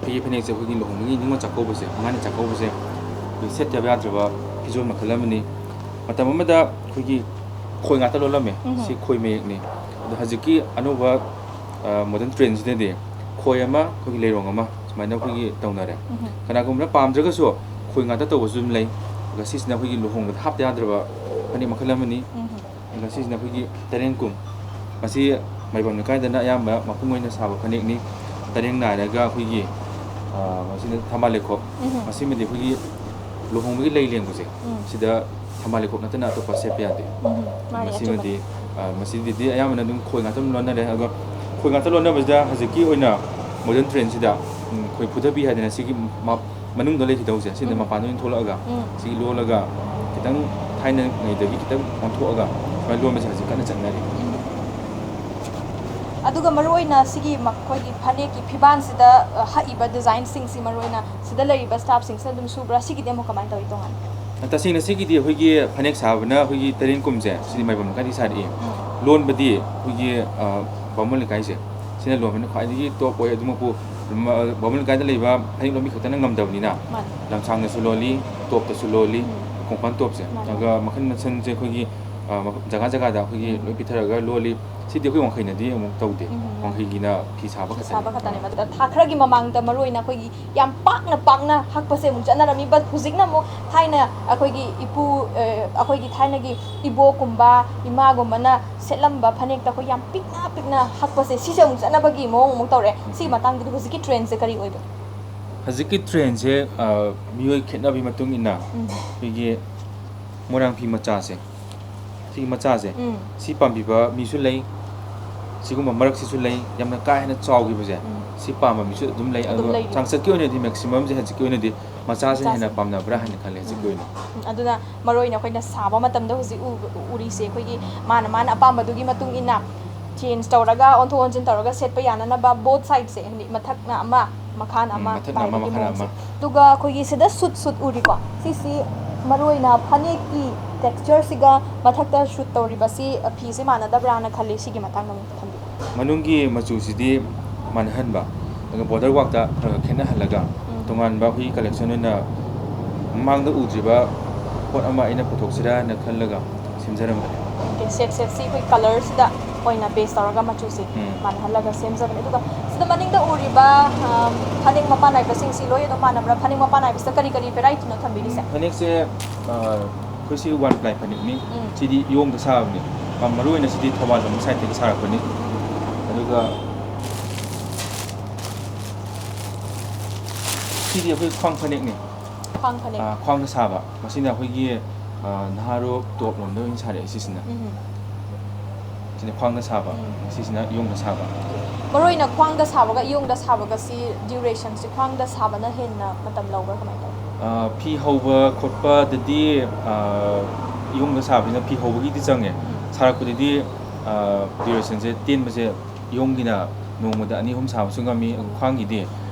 ꯐꯤꯒꯦ ꯐꯅꯦꯛꯁꯦ ꯑꯩꯈꯣꯏꯒꯤ ꯂꯨꯍꯣꯡꯕꯒꯤ ꯅꯤꯉꯣꯜ ꯆꯥꯛꯀꯧꯕꯁꯦ, ꯃꯉꯥꯅꯤ ꯆꯥꯛꯀꯧꯕꯁꯦ ꯑꯩꯈꯣꯏ ꯁꯦꯠꯇꯕ ꯌꯥꯗ꯭ꯔꯕ ꯐꯤꯖꯣꯜ ꯃꯈꯜ ꯑꯃꯅꯤ꯫ ꯃꯇꯝ ꯑꯃꯗ ꯑꯩꯈꯣꯏꯒꯤ ꯈꯣꯏ ꯉꯥꯛꯇ ꯂꯣꯜꯂꯝꯃꯦ꯫ ꯁꯤ ꯈꯣꯏ ꯃꯌꯦꯛꯅꯤ꯫ ꯑꯗꯣ ꯍꯧꯖꯤꯛꯀꯤ ꯑꯅꯧꯕ ꯃꯣꯗꯔꯟ ꯇ꯭ꯔꯦꯟꯁꯤꯗꯗꯤ ꯈꯣꯏ ꯑꯃ, ꯑꯩꯈꯣꯏꯒꯤ ꯂꯩꯔꯣꯡ ꯑꯃ, ꯁꯨꯃꯥꯏꯅ ꯑꯩꯈꯣꯏꯒꯤ ꯇꯧꯅꯔꯦ꯫ ꯀꯅꯥꯒꯨꯝꯕꯅ ꯄꯥꯝꯗ꯭ꯔꯒꯁꯨ ꯈꯣꯏ ꯉꯥꯛꯇ ꯇꯧꯕꯁꯨ ꯑꯗꯨꯝ ꯂꯩ꯫ ꯑꯗꯨꯒ ꯁꯤꯁꯤꯅ ꯑꯩꯈꯣꯏꯒꯤ ꯂꯨꯍꯣꯡꯕꯗ ꯍꯥꯞꯇ ꯌꯥꯗ꯭ꯔꯕ ꯐꯅꯦꯛ ꯃꯈꯜ ꯑꯃꯅꯤ꯫ ꯑꯗꯨꯒ ꯁꯤꯁꯤꯅ ꯑꯩꯈꯣꯏꯒꯤ ꯇꯔꯦꯡꯀꯨꯝ, ꯃꯁꯤ ꯃꯥꯏꯕꯝ ꯂꯩꯀꯥꯏꯗꯅ ꯑꯌꯥꯝꯕ ꯃꯄꯨꯡ ꯑꯣꯏꯅ ꯁꯥꯕ ꯐꯅꯦꯛꯅꯤ꯫ ꯇꯔꯦꯡ ꯅꯥꯏꯔꯒ ꯑꯩꯈꯣꯏꯒꯤ, ꯑ, ꯃꯁꯤꯅ ꯊꯝꯕꯥꯜ ꯂꯩꯈꯣꯛ, ꯃꯁꯤꯃꯗꯤ ꯑꯩꯈꯣꯏꯒꯤ ꯂꯨꯍꯣꯡꯕꯒꯤ ꯂꯩ ꯂꯦꯡꯕꯁꯦ, ꯁꯤꯗ ꯊꯝꯕꯥꯜ ꯂꯩꯈꯣꯛ ꯅꯠꯇꯅ ꯑꯇꯣꯞꯄ ꯁꯦꯠꯄ ꯌꯥꯗꯦ꯫ ꯃꯥꯅꯦ, ꯃꯁꯤꯃꯗꯤ, ꯑꯆꯨꯝꯕꯅꯤ꯫ ꯑ, ꯃꯁꯤꯗꯗꯤ ꯑꯌꯥꯝꯕꯅ ꯑꯗꯨꯝ ꯈꯣꯏ ꯉꯥꯛꯇ ꯑꯗꯨꯝ ꯂꯣꯟꯅꯔꯦ꯫ ꯑꯗꯨꯒ ꯈꯣꯏ ꯉꯥꯛꯇ ꯂꯣꯟꯅꯕꯁꯤꯗ ꯍꯧꯖꯤꯛꯀꯤ ꯑꯣꯏꯅ ꯃꯣꯗꯔꯟ ꯇ꯭ꯔꯦꯟꯁꯤꯗ, ꯎꯝ, ꯑꯩꯈꯣꯏ ꯐꯨꯗꯕꯤ ꯍꯥꯏꯗꯅ ꯁꯤꯒꯤ ꯃ-, ꯃꯅꯨꯡꯗ ꯂꯩꯈꯤꯗꯧꯁꯦ, ꯁꯤꯗ ꯃꯄꯥꯟꯗ ꯑꯣꯏꯅ ꯊꯣꯛꯂꯛꯑꯒ ꯁꯤ ꯂꯣꯜꯂꯒ ꯈꯤꯇꯪ ꯊꯥꯏꯅꯉꯩꯗꯒꯤ ꯈꯤꯇꯪ ꯑꯣꯟꯊꯣꯛꯑꯒ ꯁꯨꯃꯥꯏꯅ ꯂꯣꯟꯕꯁꯦ ꯍꯧꯖꯤꯛ ꯀꯟꯅ ꯆꯠꯅꯔꯤ꯫ ꯑꯗꯨꯒ ꯃꯔꯨꯑꯣꯏꯅ ꯁꯤꯒꯤ ꯃꯈꯣꯏꯒꯤ ꯐꯅꯦꯛꯀꯤ ꯐꯤꯕꯥꯟꯁꯤꯗ, ꯑ, ꯍꯛꯏꯕ ꯗꯤꯖꯥꯏꯟꯁꯤꯡꯁꯤ ꯃꯔꯨꯑꯣꯏꯅ ꯁꯤꯗ ꯂꯩꯔꯤꯕ ꯁ꯭ꯇꯥꯐꯁꯤꯡꯁꯤꯅ ꯑꯗꯨꯝ ꯁꯨꯕ꯭ꯔꯥ? ꯁꯤꯒꯤꯗꯤ ꯑꯃꯨꯛ ꯀꯃꯥꯏꯅ ꯇꯧꯏ ꯇꯣꯉꯥꯟꯅ? ꯇꯁꯦꯡꯅ ꯁꯤꯒꯤꯗꯤ ꯑꯩꯈꯣꯏꯒꯤ ꯐꯅꯦꯛ ꯁꯥꯕꯅ ꯑꯩꯈꯣꯏꯒꯤ ꯇꯔꯦꯡꯀꯨꯝꯁꯦ ꯁꯤꯗꯤ ꯃꯥꯏꯕꯝ ꯂꯩꯀꯥꯏꯗꯒꯤ ꯁꯥꯔꯛꯏ꯫ ꯂꯣꯟꯕꯗꯤ ꯑꯩꯈꯣꯏꯒꯤ, ꯑ, ꯕꯥꯃꯣꯟ ꯂꯩꯀꯥꯏꯁꯦ ꯁꯤꯅ ꯂꯣꯟꯕꯅ ꯈ꯭ꯋꯥꯏꯗꯒꯤ ꯇꯣꯞ ꯑꯣꯏ꯫ ꯑꯗꯨꯃꯛꯄꯨ ꯕꯥꯃꯣꯟ ꯂꯩꯀꯥꯏꯗ ꯂꯩꯕ ꯐꯅꯦꯛ ꯂꯣꯟꯕꯤ ꯈꯛꯇꯅ ꯉꯝꯗꯕꯅꯤꯅ ꯃꯥꯅꯤ꯫ ꯂꯝꯁꯥꯡꯗꯁꯨ ꯂꯣꯜꯂꯤ, ꯇꯣꯞꯇꯁꯨ ꯂꯣꯜꯂꯤ, ꯎꯝ꯫ ꯀꯣꯡꯄꯥꯟ ꯇꯣꯞꯁꯦ꯫ ꯃꯥꯅꯤ꯫ ꯑꯗꯨꯒ ꯃꯈꯜ ꯃꯈꯜꯁꯦ ꯑꯩꯈꯣꯏꯒꯤ, ꯑ, ꯃꯐꯝ ꯖꯒꯥ ꯖꯒꯥꯗ ꯑꯩꯈꯣꯏꯒꯤ ꯂꯣꯏ ꯄꯤꯊꯔꯒ ꯂꯣꯜꯂꯤ꯫ ꯁꯤꯗꯤ ꯑꯩꯈꯣꯏ ꯋꯥꯡꯈꯩꯅꯗꯤ ꯑꯃꯨꯛ ꯇꯧꯗꯦ꯫ ꯎꯝ, ꯎꯝ꯫ ꯋꯥꯡꯈꯩꯒꯤꯅ ꯐꯤ ꯁꯥꯕ ꯈꯛꯇꯅꯤ꯫ ꯁꯥꯕ ꯈꯛꯇꯅꯦꯕ꯫ ꯑꯗꯨꯗ ꯊꯥ ꯈꯔꯒꯤ ꯃꯃꯥꯡꯗ ꯃꯔꯨꯑꯣꯏꯅ ꯑꯩꯈꯣꯏꯒꯤ ꯌꯥꯝ ꯄꯥꯛꯅ ꯄꯥꯛꯅ ꯍꯛꯄꯁꯦ ꯑꯃꯨꯛ ꯆꯠꯅꯔꯝꯃꯤ, but ꯍꯧꯖꯤꯛꯅ ꯑꯃꯨꯛ ꯊꯥꯏꯅ ꯑꯩꯈꯣꯏꯒꯤ ꯏꯄꯨ, ꯑ, ꯑꯩꯈꯣꯏꯒꯤ ꯊꯥꯏꯅꯒꯤ ꯏꯕꯣꯛꯀꯨꯝꯕ, ꯏꯃꯥꯒꯨꯝꯕꯅ ꯁꯦꯠꯂꯝꯕ ꯐꯅꯦꯛꯇ ꯑꯩꯈꯣꯏ ꯌꯥꯝ ꯄꯤꯛꯅ ꯄꯤꯛꯅ ꯍꯛꯄꯁꯦ, ꯁꯤꯁꯦ ꯑꯃꯨꯛ ꯆꯠꯅꯕꯒꯤ ꯃꯑꯣꯡ ꯑꯃꯨꯛ ꯇꯧꯔꯦ꯫ ꯁꯤꯒꯤ ꯃꯇꯥꯡꯗꯗꯤ ꯍꯧꯖꯤꯛꯀꯤ ꯇ꯭ꯔꯦꯟꯁꯦ ꯀꯔꯤ ꯑꯣꯏꯕ? ꯍꯧꯖꯤꯛꯀꯤ ꯇ꯭ꯔꯦꯟꯁꯦ, ꯑ, ꯃꯤꯑꯣꯏ ꯈꯦꯠꯅꯕꯒꯤ ꯃꯇꯨꯡ ꯏꯟꯅ ꯎꯝ꯫ ꯑꯩꯈꯣꯏꯒꯤ ꯃꯣꯏꯔꯥꯡ ꯐꯤ ꯃꯆꯥꯁꯦ, ꯁꯤꯒꯤ ꯃꯆꯥꯁꯦ, ꯎꯝ꯫ ꯁꯤ ꯄꯥꯝꯕꯤꯕ ꯃꯤꯁꯨ ꯂꯩ, ꯁꯤꯒꯨꯝꯕ ꯃꯔꯛꯁꯤꯁꯨ ꯂꯩ, ꯌꯥꯝꯅ ꯀꯥ ꯍꯦꯟꯅ ꯆꯥꯎꯈꯤꯕꯁꯦ, ꯎꯝ꯫ ꯁꯤ ꯄꯥꯝꯕ ꯃꯤꯁꯨ ꯑꯗꯨꯝ ꯂꯩ꯫ ꯑꯗꯨꯝ ꯑꯗꯣ ꯂꯩꯔꯤ꯫ ꯆꯥꯡꯆꯠꯀꯤ ꯑꯣꯏꯅꯗꯤ ꯃꯦꯛꯁꯤꯃꯝꯁꯦ ꯍꯧꯖꯤꯛꯀꯤ ꯑꯣꯏꯅꯗꯤ ꯃꯆꯥꯁꯤꯅ ꯍꯦꯟꯅ ꯃꯆꯥꯁꯦ꯫ ꯄꯥꯝꯅꯕ꯭ꯔꯥ ꯍꯥꯏꯅ ꯈꯜꯂꯦ ꯍꯧꯖꯤꯛꯀꯤ ꯑꯣꯏꯅ꯫ ꯎꯝ, ꯑꯗꯨꯅ ꯃꯔꯨ ꯑꯣꯏꯅ ꯑꯩꯈꯣꯏꯅ ꯁꯥꯕ ꯃꯇꯝꯗ ꯍꯧꯖꯤꯛ ꯎ-, ꯎꯔꯤꯁꯦ ꯑꯩꯈꯣꯏꯒꯤ ꯃꯥꯅ ꯃꯥꯅ ꯑꯄꯥꯝꯕꯗꯨꯒꯤ ꯃꯇꯨꯡ ꯏꯟꯅ ꯆꯦꯟꯖ ꯇꯧꯔꯒ, ꯑꯣꯟꯊꯣꯛ ꯑꯣꯟꯁꯤꯟ ꯇꯧꯔꯒ ꯁꯦꯠꯄ ꯌꯥꯅꯅꯕ ꯕꯣꯠ ꯁꯥꯏꯗꯁꯦ, ꯍꯥꯏꯗꯤ ꯃꯊꯛꯅ ꯑꯃ, ꯃꯈꯥꯅ ꯎꯝ, ꯑꯃ ꯃꯊꯛꯅ ꯑꯃ, ꯄꯥꯏꯕꯒꯤ ꯃꯈꯥꯅ ꯃꯑꯣꯡꯁꯦ꯫ ꯑꯃ꯫ ꯑꯗꯨꯒ ꯑꯩꯈꯣꯏꯒꯤ ꯁꯤꯗ ꯁꯨꯠ ꯁꯨꯠ ꯎꯔꯤꯀꯣ, ꯁꯤꯁꯤ ꯃꯔꯨꯑꯣꯏꯅ ꯐꯅꯦꯛꯀꯤ textureꯁꯤꯒ ꯃꯊꯛꯇ shoot ꯇꯧꯔꯤꯕꯁꯤ ꯐꯤꯁꯦ ꯃꯥꯟꯅꯗꯕ꯭ꯔꯥꯅ ꯈꯜꯂꯤ, ꯁꯤꯒꯤ ꯃꯇꯥꯡꯗ ꯑꯃꯨꯛ ꯊꯝꯕꯤꯌꯨ꯫ ꯃꯅꯨꯡꯒꯤ ꯃꯆꯨꯁꯤꯗꯤ ꯃꯥꯟꯅꯍꯟꯕ, ꯑꯗꯨꯒ border workꯇ ꯈꯔ ꯈꯔ ꯈꯦꯠꯅꯍꯜꯂꯒ ꯎꯝ꯫ ꯇꯣꯉꯥꯟꯕ ꯑꯩꯈꯣꯏꯒꯤ collectionꯅ ꯃꯃꯥꯡꯗ ꯎꯗ꯭ꯔꯤꯕ ꯄꯣꯠ ꯑꯃ ꯑꯩꯅ ꯄꯨꯊꯣꯛꯁꯤꯔꯥꯅ ꯈꯜꯂꯒ ꯁꯦꯝꯖꯔꯝꯕꯅꯤ꯫ Okay, set setꯁꯤ ꯑꯩꯈꯣꯏ colourꯁꯤꯗ ꯑꯣꯏꯅ base ꯇꯧꯔꯒ ꯃꯆꯨꯁꯦ ꯎꯝ꯫ ꯃꯥꯟꯅꯍꯜꯂꯒ ꯁꯦꯝꯖꯕꯅꯦ꯫ ꯑꯗꯨꯒ ꯁꯤꯗ ꯃꯅꯤꯡꯗ ꯎꯔꯤꯕ, ꯑꯝ, ꯐꯅꯦꯛ ꯃꯄꯥꯟ ꯅꯥꯏꯕꯁꯤꯡꯁꯤ ꯂꯣꯏ ꯑꯗꯨꯝ ꯃꯥꯟꯅꯕ꯭ꯔꯥ? ꯐꯅꯦꯛ ꯃꯄꯥꯟ ꯅꯥꯏꯕꯁꯤꯗ ꯀꯔꯤ ꯀꯔꯤ varietyꯅꯣ ꯊꯝꯕꯤꯔꯤꯁꯦ? ꯐꯅꯦꯛꯁꯦ, ꯑ, ꯑꯩꯈꯣꯏ ꯁꯤ one ply ꯐꯅꯦꯛꯅꯤ꯫ ꯎꯝ꯫ ꯁꯤꯗꯤ ꯏꯌꯣꯡꯗ ꯁꯥꯕꯅꯤ꯫ ꯃꯔꯨ ꯑꯣꯏꯅ ꯁꯤꯗꯤ ꯊꯧꯕꯥꯜ ꯂꯣꯝ sideꯇꯒꯤ ꯁꯥꯔꯛꯄꯅꯤ꯫ ꯑꯗꯨꯒ ꯁꯤꯗꯤ ꯑꯩꯈꯣꯏ ꯈ꯭ꯋꯥꯡ ꯐꯅꯦꯛꯅꯤ꯫ ꯈ꯭ꯋꯥꯡ ꯐꯅꯦꯛ꯫ ꯑꯥ, ꯈ꯭ꯋꯥꯡꯗ ꯁꯥꯕ꯫ ꯃꯁꯤꯅ ꯑꯩꯈꯣꯏꯒꯤ, ꯑꯥ, ꯅꯍꯥꯔꯣ top ꯂꯣꯝꯗ ꯑꯣꯏꯅ ꯁꯥꯔꯛꯑꯦ ꯁꯤꯁꯤꯅ꯫ ꯎꯝ꯫ ꯁꯤꯅ ꯈ꯭ꯋꯥꯡꯗ ꯁꯥꯕ, ꯎꯝ꯫ ꯁꯤꯁꯤꯅ ꯏꯌꯣꯡꯗ ꯁꯥꯕ꯫ ꯃꯔꯨꯑꯣꯏꯅ ꯈ꯭ꯋꯥꯡꯗ ꯁꯥꯕꯒ ꯏꯌꯣꯡꯗ ꯁꯥꯕꯒꯁꯤ durationꯁꯤ ꯈ꯭ꯋꯥꯡꯗ ꯁꯥꯕꯅ ꯍꯦꯟꯅ ꯃꯇꯝ ꯂꯧꯕ꯭ꯔꯥ, ꯀꯃꯥꯏꯅ ꯇꯧꯏ? ꯑꯥ, ꯐꯤ ꯍꯧꯕ ꯈꯣꯠꯄꯗꯗꯤ, ꯑꯥ, ꯏꯌꯣꯡꯗ ꯁꯥꯕꯁꯤꯅ ꯐꯤ ꯍꯧꯕꯒꯤꯗꯤ ꯆꯪꯉꯦ꯫ ꯎꯝ꯫ ꯁꯥꯔꯛꯄꯗꯗꯤ, ꯑꯥ, durationꯁꯦ ꯇꯦꯟꯕꯁꯦ ꯏꯌꯣꯡꯒꯤꯅ ꯅꯣꯡꯃꯗ ꯑꯅꯤ ꯑꯍꯨꯝ ꯁꯥꯕꯁꯨ ꯉꯝꯃꯤ, ꯎꯝ꯫ ꯈ꯭ꯋꯥꯡꯒꯤꯗꯤ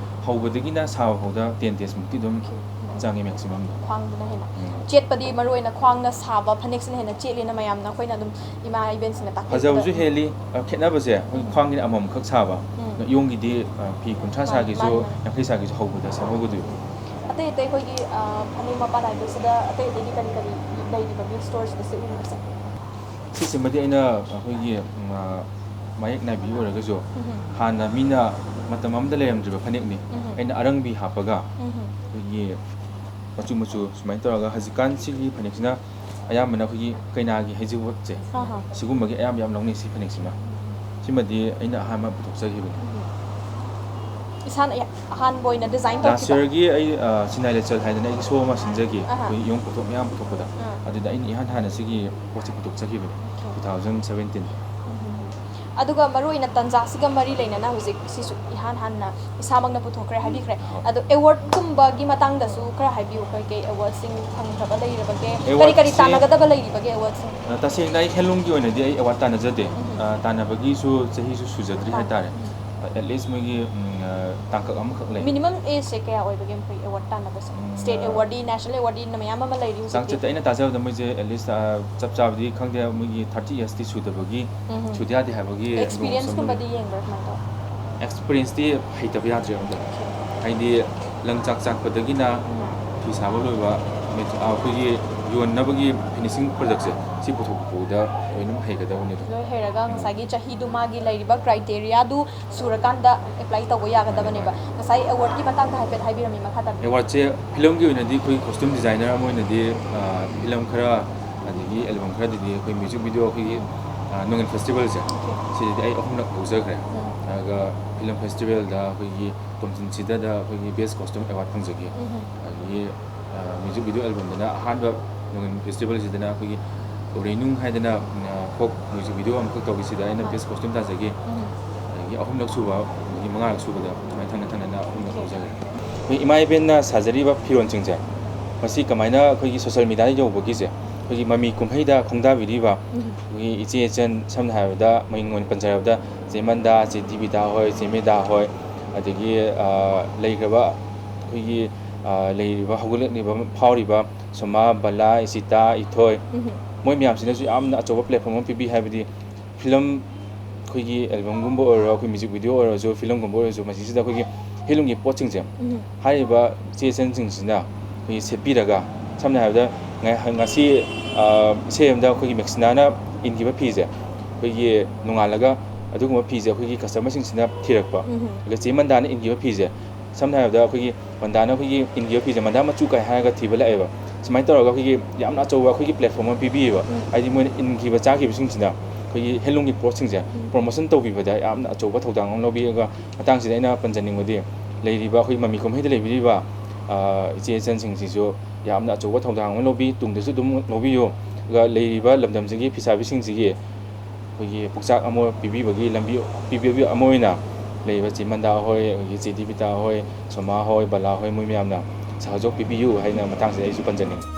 ꯍꯧꯕꯗꯒꯤꯅ ꯁꯥꯕ ꯐꯥꯎꯗ ten days ꯃꯨꯛꯇꯤ ꯑꯗꯨꯝ ꯎꯝ꯫ ꯆꯪꯉꯤ maximumꯗ꯫ ꯈ꯭ꯋꯥꯡꯗꯨꯅ ꯍꯦꯟꯅ꯫ ꯎꯝ꯫ ꯆꯦꯠꯄꯗꯤ ꯃꯔꯨꯑꯣꯏꯅ ꯈ꯭ꯋꯥꯡꯅ ꯁꯥꯕ ꯐꯅꯦꯛꯁꯤꯅ ꯍꯦꯟꯅ ꯆꯦꯠꯂꯦꯅ ꯃꯌꯥꯝꯅ ꯑꯩꯈꯣꯏꯅ ꯑꯗꯨꯝ ꯏꯃꯥ ꯏꯕꯦꯟꯁꯤꯡꯅ ꯇꯥꯛꯄꯤꯕꯗ꯫ ꯐꯖꯕꯁꯨ ꯍꯦꯜꯂꯤ, ꯑ, ꯈꯦꯠꯅꯕꯁꯦ ꯑꯩꯈꯣꯏ ꯎꯝ꯫ ꯈ꯭ꯋꯥꯡꯒꯤꯅ ꯑꯃꯃꯝꯈꯛ ꯁꯥꯕ, ꯎꯝ꯫ ꯏꯌꯣꯡꯒꯤꯗꯤ, ꯑ, ꯐꯤ ꯀꯨꯟꯊ꯭ꯔꯥ ꯃꯥꯅꯤ, ꯁꯥꯒꯦꯁꯨ, ꯃꯥꯅꯤ, ꯃꯥꯅꯤ꯫ ꯌꯥꯡꯈꯩ ꯁꯥꯒꯦꯁꯨ ꯍꯧꯕꯗ ꯁꯦꯝꯍꯧꯒꯗꯣꯏꯅꯤ꯫ ꯑꯇꯩ ꯑꯇꯩ ꯑꯩꯈꯣꯏꯒꯤ, ꯑ, ꯐꯅꯦꯛ ꯃꯄꯥꯟ ꯅꯥꯏꯕꯁꯤꯗ ꯑꯇꯩ ꯑꯇꯩꯗꯤ ꯀꯔꯤ ꯀꯔꯤ ꯂꯩꯔꯤꯕꯒꯦ storeꯁꯤꯗ ꯁꯦꯠꯂꯤꯕꯁꯦ? ꯁꯤꯁꯤꯃꯗꯤ ꯑꯩꯅ ꯑꯩꯈꯣꯏꯒꯤ, ꯎꯝ, ꯑ, ꯃꯌꯦꯛ ꯅꯥꯏꯕꯤ ꯑꯣꯏꯔꯒꯁꯨ ꯎꯝ꯫ ꯍꯥꯟꯅ ꯃꯤꯅ ꯃꯇꯝ ꯑꯃꯗ ꯂꯩꯔꯝꯗ꯭ꯔꯤꯕ ꯐꯅꯦꯛꯅꯤ꯫ ꯎꯝ꯫ ꯑꯩꯅ ꯑꯔꯪꯕꯤ ꯍꯥꯞꯄꯒ ꯎꯝ꯫ ꯑꯩꯈꯣꯏꯒꯤ ꯃꯆꯨ ꯃꯆꯨ ꯁꯨꯃꯥꯏꯅ ꯇꯧꯔꯒ ꯍꯧꯖꯤꯛꯀꯥꯟ ꯁꯤꯒꯤ ꯐꯅꯦꯛꯁꯤꯅ ꯑꯌꯥꯝꯕꯅ ꯑꯩꯈꯣꯏꯒꯤ ꯀꯩꯅꯥꯒꯤ ꯍꯩꯖꯤꯡꯄꯣꯠꯁꯦ ꯑꯍꯥ꯫ ꯁꯤꯒꯨꯝꯕꯒꯤ ꯑꯌꯥꯝꯕ ꯌꯥꯝ ꯂꯧꯅꯩ ꯁꯤ ꯐꯅꯦꯛꯁꯤꯃ꯫ ꯁꯤꯃꯗꯤ ꯑꯩꯅ ꯑꯍꯥꯟꯕ ꯄꯨꯊꯣꯛꯆꯈꯤꯕꯅꯤ꯫ ꯎꯝ꯫ ꯏꯁꯥꯅ ꯑꯍꯥꯟꯕ ꯑꯣꯏꯅ design ꯂꯥꯁ ꯇꯧꯈꯤꯕ? ꯌꯔꯒꯤ ꯑꯩ, ꯑ, ꯁꯤꯅꯥꯏ ꯂꯩꯆꯜ ꯍꯥꯏꯗꯅ ꯑꯩꯒꯤ show ꯑꯃ ꯁꯤꯟꯖꯈꯤ꯫ ꯑꯍꯥ꯫ ꯑꯩꯈꯣꯏ ꯏꯌꯣꯡ ꯄꯣꯠꯊꯣꯛ ꯃꯌꯥꯝ ꯄꯨꯊꯣꯛꯄꯗ꯫ ꯑꯥ꯫ ꯑꯗꯨꯗ ꯑꯩꯅ ꯏꯍꯥꯟ ꯍꯥꯟꯅ ꯁꯤꯒꯤ ꯄꯣꯠꯁꯦ ꯄꯨꯊꯣꯛꯆꯈꯤꯕꯅꯤ, ꯑꯣꯀꯦ꯫ Two thousand seventeen꯫ ꯎꯝ꯫ ꯑꯗꯨꯒ ꯃꯔꯨꯑꯣꯏꯅ ꯇꯟꯖꯥꯁꯤꯒ ꯃꯔꯤ ꯂꯩꯅꯅ ꯍꯧꯖꯤꯛ ꯁꯤꯁꯨ ꯏꯍꯥꯟ ꯍꯥꯟꯅ ꯏꯁꯥꯃꯛꯅ ꯄꯨꯊꯣꯛꯈ꯭ꯔꯦ ꯍꯥꯏꯕꯤꯈ꯭ꯔꯦ꯫ ꯍꯣꯏ꯫ ꯑꯗꯣ awardꯀꯨꯝꯕꯒꯤ ꯃꯇꯥꯡꯗꯁꯨ ꯈꯔ ꯍꯥꯏꯕꯤꯌꯨ, ꯀꯩ ꯀꯩ awardꯁꯤꯡ ꯐꯪꯈ꯭ꯔꯕ ꯂꯩꯔꯕꯒꯦ? ꯀꯔꯤ ꯀꯔꯤ awardꯁꯦ, ꯇꯥꯟꯅꯒꯗꯕ ꯂꯩꯔꯤꯕꯒꯦ awardꯁꯤꯡ? ꯑ, ꯇꯁꯦꯡꯅ ꯑꯩ handloomꯒꯤ ꯑꯣꯏꯅꯗꯤ ꯑꯩ award ꯇꯥꯟꯅꯖꯗꯦ꯫ ꯎꯝ꯫ ꯑ, ꯇꯥꯟꯅꯕꯒꯤꯁꯨ ꯆꯍꯤꯁꯨ ꯁꯨꯖꯗ꯭ꯔꯤ ꯃꯥꯅꯤ꯫ ꯍꯥꯏꯇꯥꯔꯦ꯫ ꯎꯝ꯫ At least ꯃꯣꯏꯒꯤ ꯎꯝ, ꯑ, ꯇꯥꯡꯀꯛ ꯑꯃꯈꯛ ꯂꯩ꯫ ꯃꯤꯅꯤꯃꯝ ꯑꯦꯖꯁꯦ ꯀꯌꯥ ꯑꯣꯏꯕꯒꯦ ꯃꯈꯣꯏ ꯑꯦꯋꯥꯔꯗ ꯇꯥꯟꯅꯕꯁꯦ? ꯎꯝ, ꯁ꯭ꯇꯦꯠ ꯑ, ꯑꯦꯋꯥꯔꯗꯤ, ꯅꯦꯁꯅꯦꯜ ꯑꯦꯋꯥꯔꯗꯤꯅ ꯃꯌꯥꯝ ꯑꯃ ꯂꯩꯔꯤ ꯍꯧꯖꯤꯛꯇꯤ꯫ ꯆꯥꯡꯆꯠꯇ ꯑꯩꯅ ꯇꯥꯖꯕꯗ ꯃꯣꯏꯁꯦ at least, ꯑ, ꯆꯞ ꯆꯥꯕꯗꯤ ꯈꯪꯗꯦ, ꯃꯣꯏꯒꯤ ꯊꯥꯔꯇꯤ ꯏꯌꯔꯁꯇꯤ ꯁꯨꯗꯕꯒꯤ ꯎꯝ꯫ ꯁꯨꯗ ꯌꯥꯗꯦ ꯍꯥꯏꯕꯒꯤ ꯑꯦꯛꯁꯄꯤꯔꯤꯌꯟꯁꯀꯨꯝꯕꯗꯤ ꯌꯦꯡꯕ꯭ꯔꯥ ꯀꯃꯥꯏꯅ ꯇꯧ? ꯑꯦꯛꯁꯄꯤꯔꯤꯌꯟꯁꯇꯤ ꯍꯩꯇꯕ ꯌꯥꯗ꯭ꯔꯦ ꯑꯝꯇ꯫ ꯍꯥꯏꯗꯤ ꯂꯪꯆꯥꯛ ꯆꯥꯛꯄꯗꯒꯤꯅ ꯎꯝ꯫ ꯐꯤ ꯁꯥꯕ ꯂꯣꯏꯕ, ꯃꯦꯠ-, ꯑ, ꯑꯩꯈꯣꯏꯒꯤ ꯌꯣꯟꯅꯕꯒꯤ ꯐꯤꯅꯤꯁꯤꯡ ꯄ꯭ꯔꯗꯛꯁꯦ ꯁꯤ ꯄꯨꯊꯣꯛꯄ ꯐꯥꯎꯗ ꯂꯣꯏꯅꯃꯛ ꯍꯩꯒꯗꯕꯅꯤꯗ꯫ ꯂꯣꯏ ꯍꯩꯔꯒ ꯎꯝ꯫ ꯉꯁꯥꯏꯒꯤ ꯆꯍꯤꯗꯨ ꯃꯥꯒꯤ ꯂꯩꯔꯤꯕ ꯀ꯭ꯔꯥꯏꯇꯦꯔꯤꯌꯥꯗꯨ ꯁꯨꯔꯀꯥꯟꯗ ꯑꯦꯄ꯭ꯂꯥꯏ ꯇꯧꯕ ꯌꯥꯒꯗꯕꯅꯦꯕ꯫ ꯃꯥꯅꯦ, ꯃꯥꯅꯦ꯫ ꯉꯁꯥꯏ ꯑꯦꯋꯥꯔꯗꯀꯤ ꯃꯇꯥꯡꯗ ꯍꯥꯏꯐꯦꯠ ꯍꯥꯏꯕꯤꯔꯝꯃꯤ, ꯃꯈꯥ ꯇꯥꯕꯤꯌꯨ꯫ ꯑꯦꯋꯥꯔꯗꯁꯦ ꯐꯤꯂꯝꯒꯤ ꯑꯣꯏꯅꯗꯤ ꯑꯩꯈꯣꯏ ꯀꯣꯁꯇ꯭ꯌꯨꯝ ꯗꯤꯖꯥꯏꯅꯔ ꯑꯃ ꯑꯣꯏꯅꯗꯤ, ꯑ, ꯐꯤꯂꯝ ꯈꯔ ꯑꯗꯒꯤ ꯑꯦꯜꯕꯝ ꯈꯔꯗꯗꯤ ꯑꯩꯈꯣꯏ ꯃ꯭ꯌꯨꯖꯤꯛ ꯚꯤꯗꯤꯑꯣ ꯑꯩꯈꯣꯏꯒꯤ, ꯑ, ꯅꯣꯡꯏꯟ ꯐꯦꯁꯇꯤꯚꯦꯜꯁꯦ, ꯑꯣꯀꯦ꯫ ꯁꯤꯗꯗꯤ ꯑꯩ ꯑꯍꯨꯝꯂꯛ ꯂꯧꯖꯈ꯭ꯔꯦ꯫ ꯎꯝ꯫ ꯑꯗꯨꯒ ꯐꯤꯂꯝ ꯐꯦꯁꯇꯤꯚꯦꯜꯗ ꯑꯩꯈꯣꯏꯒꯤ ꯇꯣꯝꯊꯤꯟ ꯁꯤꯗꯗ ꯑꯩꯈꯣꯏꯒꯤ ꯕꯦꯁ ꯀꯣꯁꯇ꯭ꯌꯨꯝ ꯑꯦꯋꯥꯔꯗ ꯐꯪꯖꯈꯤ꯫ ꯎꯝ꯫ ꯑꯗꯒꯤ, ꯑ, ꯃ꯭ꯌꯨꯖꯤꯛ ꯚꯤꯗꯤꯑꯣ ꯑꯦꯜꯕꯝꯗꯅ ꯑꯍꯥꯟꯕ ꯅꯣꯡꯏꯟ ꯐꯦꯁꯇꯤꯚꯦꯜꯁꯤꯗꯅ ꯑꯩꯈꯣꯏꯒꯤ ꯎꯔꯦꯅꯨꯡ ꯍꯥꯏꯗꯅ, ꯑ, ꯐꯣꯛ ꯃ꯭ꯌꯨꯖꯤꯛ ꯚꯤꯗꯤꯑꯣ ꯑꯃꯈꯛ ꯇꯧꯈꯤ, ꯁꯤꯗ ꯑꯩꯅ ꯑꯥ꯫ ꯕꯦꯁ ꯀꯣꯁꯇ꯭ꯌꯨꯝ ꯇꯥꯖꯈꯤ꯫ ꯎꯝ꯫ ꯑꯗꯒꯤ ꯑꯍꯨꯝꯂꯛ ꯁꯨꯕ, ꯑꯗꯒꯤ ꯃꯉꯥꯔꯛ ꯁꯨꯕꯗ ꯑꯗꯨꯃꯥꯏꯅ ꯊꯪꯅ ꯊꯪꯅꯅ ꯑꯍꯨꯝꯂꯛ ꯂꯧꯖꯈ꯭ꯔꯦ꯫ ꯑꯩꯈꯣꯏ ꯏꯃꯥ ꯏꯕꯦꯟꯅ ꯁꯥꯖꯔꯤꯕ ꯐꯤꯔꯣꯜꯁꯤꯡꯁꯦ, ꯃꯁꯤ ꯀꯃꯥꯏꯅ ꯑꯩꯈꯣꯏꯒꯤ ꯁꯣꯁꯦꯜ ꯃꯤꯗꯤꯌꯥꯗ ꯌꯧꯕꯒꯤꯁꯦ, ꯑꯩꯈꯣꯏꯒꯤ ꯃꯃꯤ ꯀꯨꯝꯍꯩꯗ ꯈꯣꯡꯗꯥꯕꯤꯔꯤꯕ ꯎꯝ꯫ ꯑꯩꯈꯣꯏꯒꯤ ꯏꯆꯦ ꯏꯆꯟ, ꯁꯝꯅ ꯍꯥꯏꯔꯕꯗ ꯃꯃꯤꯡ ꯑꯣꯏꯅ ꯄꯟꯖꯔꯕꯗ ꯆꯦ ꯃꯟꯗꯥ, ꯆꯦ ꯗꯤꯕꯤꯇꯥ ꯍꯣꯏ, ꯆꯦ ꯃꯦꯗꯥ ꯍꯣꯏ, ꯑꯗꯒꯤ, ꯑ, ꯂꯩꯈ꯭ꯔꯕ ꯑꯩꯈꯣꯏꯒꯤ, ꯑ, ꯂꯩꯔꯤꯕ, ꯍꯧꯒꯠꯂꯛꯂꯤꯕ, ꯐꯥꯎꯔꯤꯕ ꯁꯣꯃꯥ, ꯕꯂꯥ, ꯏꯁꯤꯇꯥ, ꯏꯊꯣꯏ, ꯎꯝ꯫ ꯃꯣꯏ ꯃꯌꯥꯝꯁꯤꯅꯁꯨ ꯌꯥꯝꯅ ꯑꯆꯧꯕ ꯄ꯭ꯂꯦꯠꯐꯣꯝ ꯑꯃ ꯄꯤꯕꯤ꯫ ꯍꯥꯏꯕꯗꯤ ꯐꯤꯂꯝ ꯑꯩꯈꯣꯏꯒꯤ ꯑꯦꯜꯕꯝꯒꯨꯝꯕ ꯑꯣꯏꯔꯣ, ꯑꯩꯈꯣꯏ ꯃ꯭ꯌꯨꯖꯤꯛ ꯚꯤꯗꯤꯑꯣ ꯑꯣꯏꯔꯁꯨ, ꯐꯤꯂꯝꯒꯨꯝꯕ ꯑꯣꯏꯔꯁꯨ, ꯃꯁꯤꯁꯤꯗ ꯑꯩꯈꯣꯏꯒꯤ ꯍꯦꯟꯂꯨꯝꯒꯤ ꯄꯣꯠꯁꯤꯡꯁꯦ, ꯎꯝ꯫ ꯍꯥꯏꯔꯤꯕ ꯆꯦ ꯆꯟꯁꯤꯡꯁꯤꯅ ꯑꯩꯈꯣꯏꯒꯤ ꯁꯦꯠꯄꯤꯔꯒ, ꯁꯝꯅ ꯍꯥꯏꯔꯕꯗ ꯉ-, ꯉꯁꯤ, ꯑ, ꯏꯁꯩ ꯑꯃꯗ ꯑꯩꯈꯣꯏꯒꯤ ꯃꯦꯛꯁꯤꯅꯥꯅ ꯏꯟꯈꯤꯕ ꯐꯤꯁꯦ, ꯑꯩꯈꯣꯏꯒꯤ ꯅꯣꯡꯉꯥꯜꯂꯒ ꯑꯗꯨꯒꯨꯝꯕ ꯐꯤꯁꯦ ꯑꯩꯈꯣꯏꯒꯤ ꯀꯁꯇꯃꯔꯁꯤꯡꯁꯤꯅ ꯊꯤꯔꯛꯄ, ꯎꯝ꯫ ꯑꯗꯨꯒ ꯆꯦ ꯃꯟꯗꯥꯅ ꯏꯟꯈꯤꯕ ꯐꯤꯁꯦ, ꯁꯝꯅ ꯍꯥꯏꯔꯕꯗ ꯑꯩꯈꯣꯏꯒꯤ ꯃꯟꯗꯥꯅ ꯑꯩꯈꯣꯏꯒꯤ ꯏꯟꯈꯤꯕ ꯐꯤꯁꯦ ꯃꯟꯗꯥ ꯃꯆꯨ ꯀꯥꯏ ꯍꯥꯏꯔꯒ ꯊꯤꯕ ꯂꯥꯛꯑꯦꯕ꯫ ꯁꯨꯃꯥꯏꯅ ꯇꯧꯔꯒ ꯑꯩꯈꯣꯏꯒꯤ ꯌꯥꯝꯅ ꯑꯆꯧꯕ ꯑꯩꯈꯣꯏꯒꯤ ꯄ꯭ꯂꯦꯠꯐꯣꯝ ꯑꯃ ꯄꯤꯕꯤꯌꯦꯕ꯫ ꯎꯝ꯫ ꯍꯥꯏꯗꯤ ꯃꯣꯏꯅ ꯏꯟꯈꯤꯕ ꯆꯥꯈꯤꯕꯁꯤꯡꯁꯤꯅ ꯑꯩꯈꯣꯏꯒꯤ ꯍꯦꯟꯂꯨꯝꯒꯤ ꯄꯣꯠꯁꯤꯡꯁꯦ ꯎꯝ꯫ ꯄ꯭ꯔꯣꯃꯣꯁꯟ ꯇꯧꯕꯤꯕꯗ ꯌꯥꯝꯅ ꯑꯆꯧꯕ ꯊꯧꯗꯥꯡ ꯑꯃ ꯂꯧꯕꯤ꯫ ꯑꯗꯨꯒ ꯃꯇꯥꯡꯁꯤꯗ ꯑꯩꯅ ꯄꯟꯖꯅꯤꯡꯕꯗꯤ, ꯂꯩꯔꯤꯕ ꯑꯩꯈꯣꯏ ꯃꯃꯤ ꯀꯨꯝꯍꯩꯗ ꯂꯩꯕꯤꯔꯤꯕ, ꯑ, ꯏꯆꯦ ꯏꯆꯟꯁꯤꯡꯁꯤꯁꯨ ꯌꯥꯝꯅ ꯑꯆꯧꯕ ꯊꯧꯗꯥꯡ ꯑꯃ ꯂꯧꯕꯤ, ꯇꯨꯡꯗꯁꯨ ꯑꯗꯨꯝ ꯂꯧꯕꯤꯌꯨ꯫ ꯑꯗꯨꯒ ꯂꯩꯔꯤꯕ ꯂꯝꯗꯝꯁꯤꯒꯤ ꯐꯤꯁꯥꯕꯤꯁꯤꯡꯁꯤꯒꯤ ꯑꯩꯈꯣꯏꯒꯤ ꯄꯨꯛꯆꯥꯛ ꯑꯃ ꯄꯤꯕꯤꯕꯒꯤ ꯂꯝꯕꯤ ꯄꯤꯕꯤꯕ ꯑꯃ ꯑꯣꯏꯅ ꯂꯩꯔꯤꯕ ꯆꯦ ꯃꯟꯗꯥ ꯍꯣꯏ, ꯑꯩꯈꯣꯏꯒꯤ ꯆꯦ ꯗꯤꯕꯤꯇꯥ ꯍꯣꯏ, ꯁꯣꯃꯥ ꯍꯣꯏ, ꯕꯂꯥ ꯍꯣꯏ, ꯃꯣꯏ ꯃꯌꯥꯝꯅ ꯁꯍꯖꯣꯛ ꯄꯤꯕꯤꯌꯨ ꯍꯥꯏꯅ ꯃꯇꯥꯡꯁꯤꯗ ꯑꯩꯁꯨ ꯄꯟꯖꯅꯤꯡꯉꯤ꯫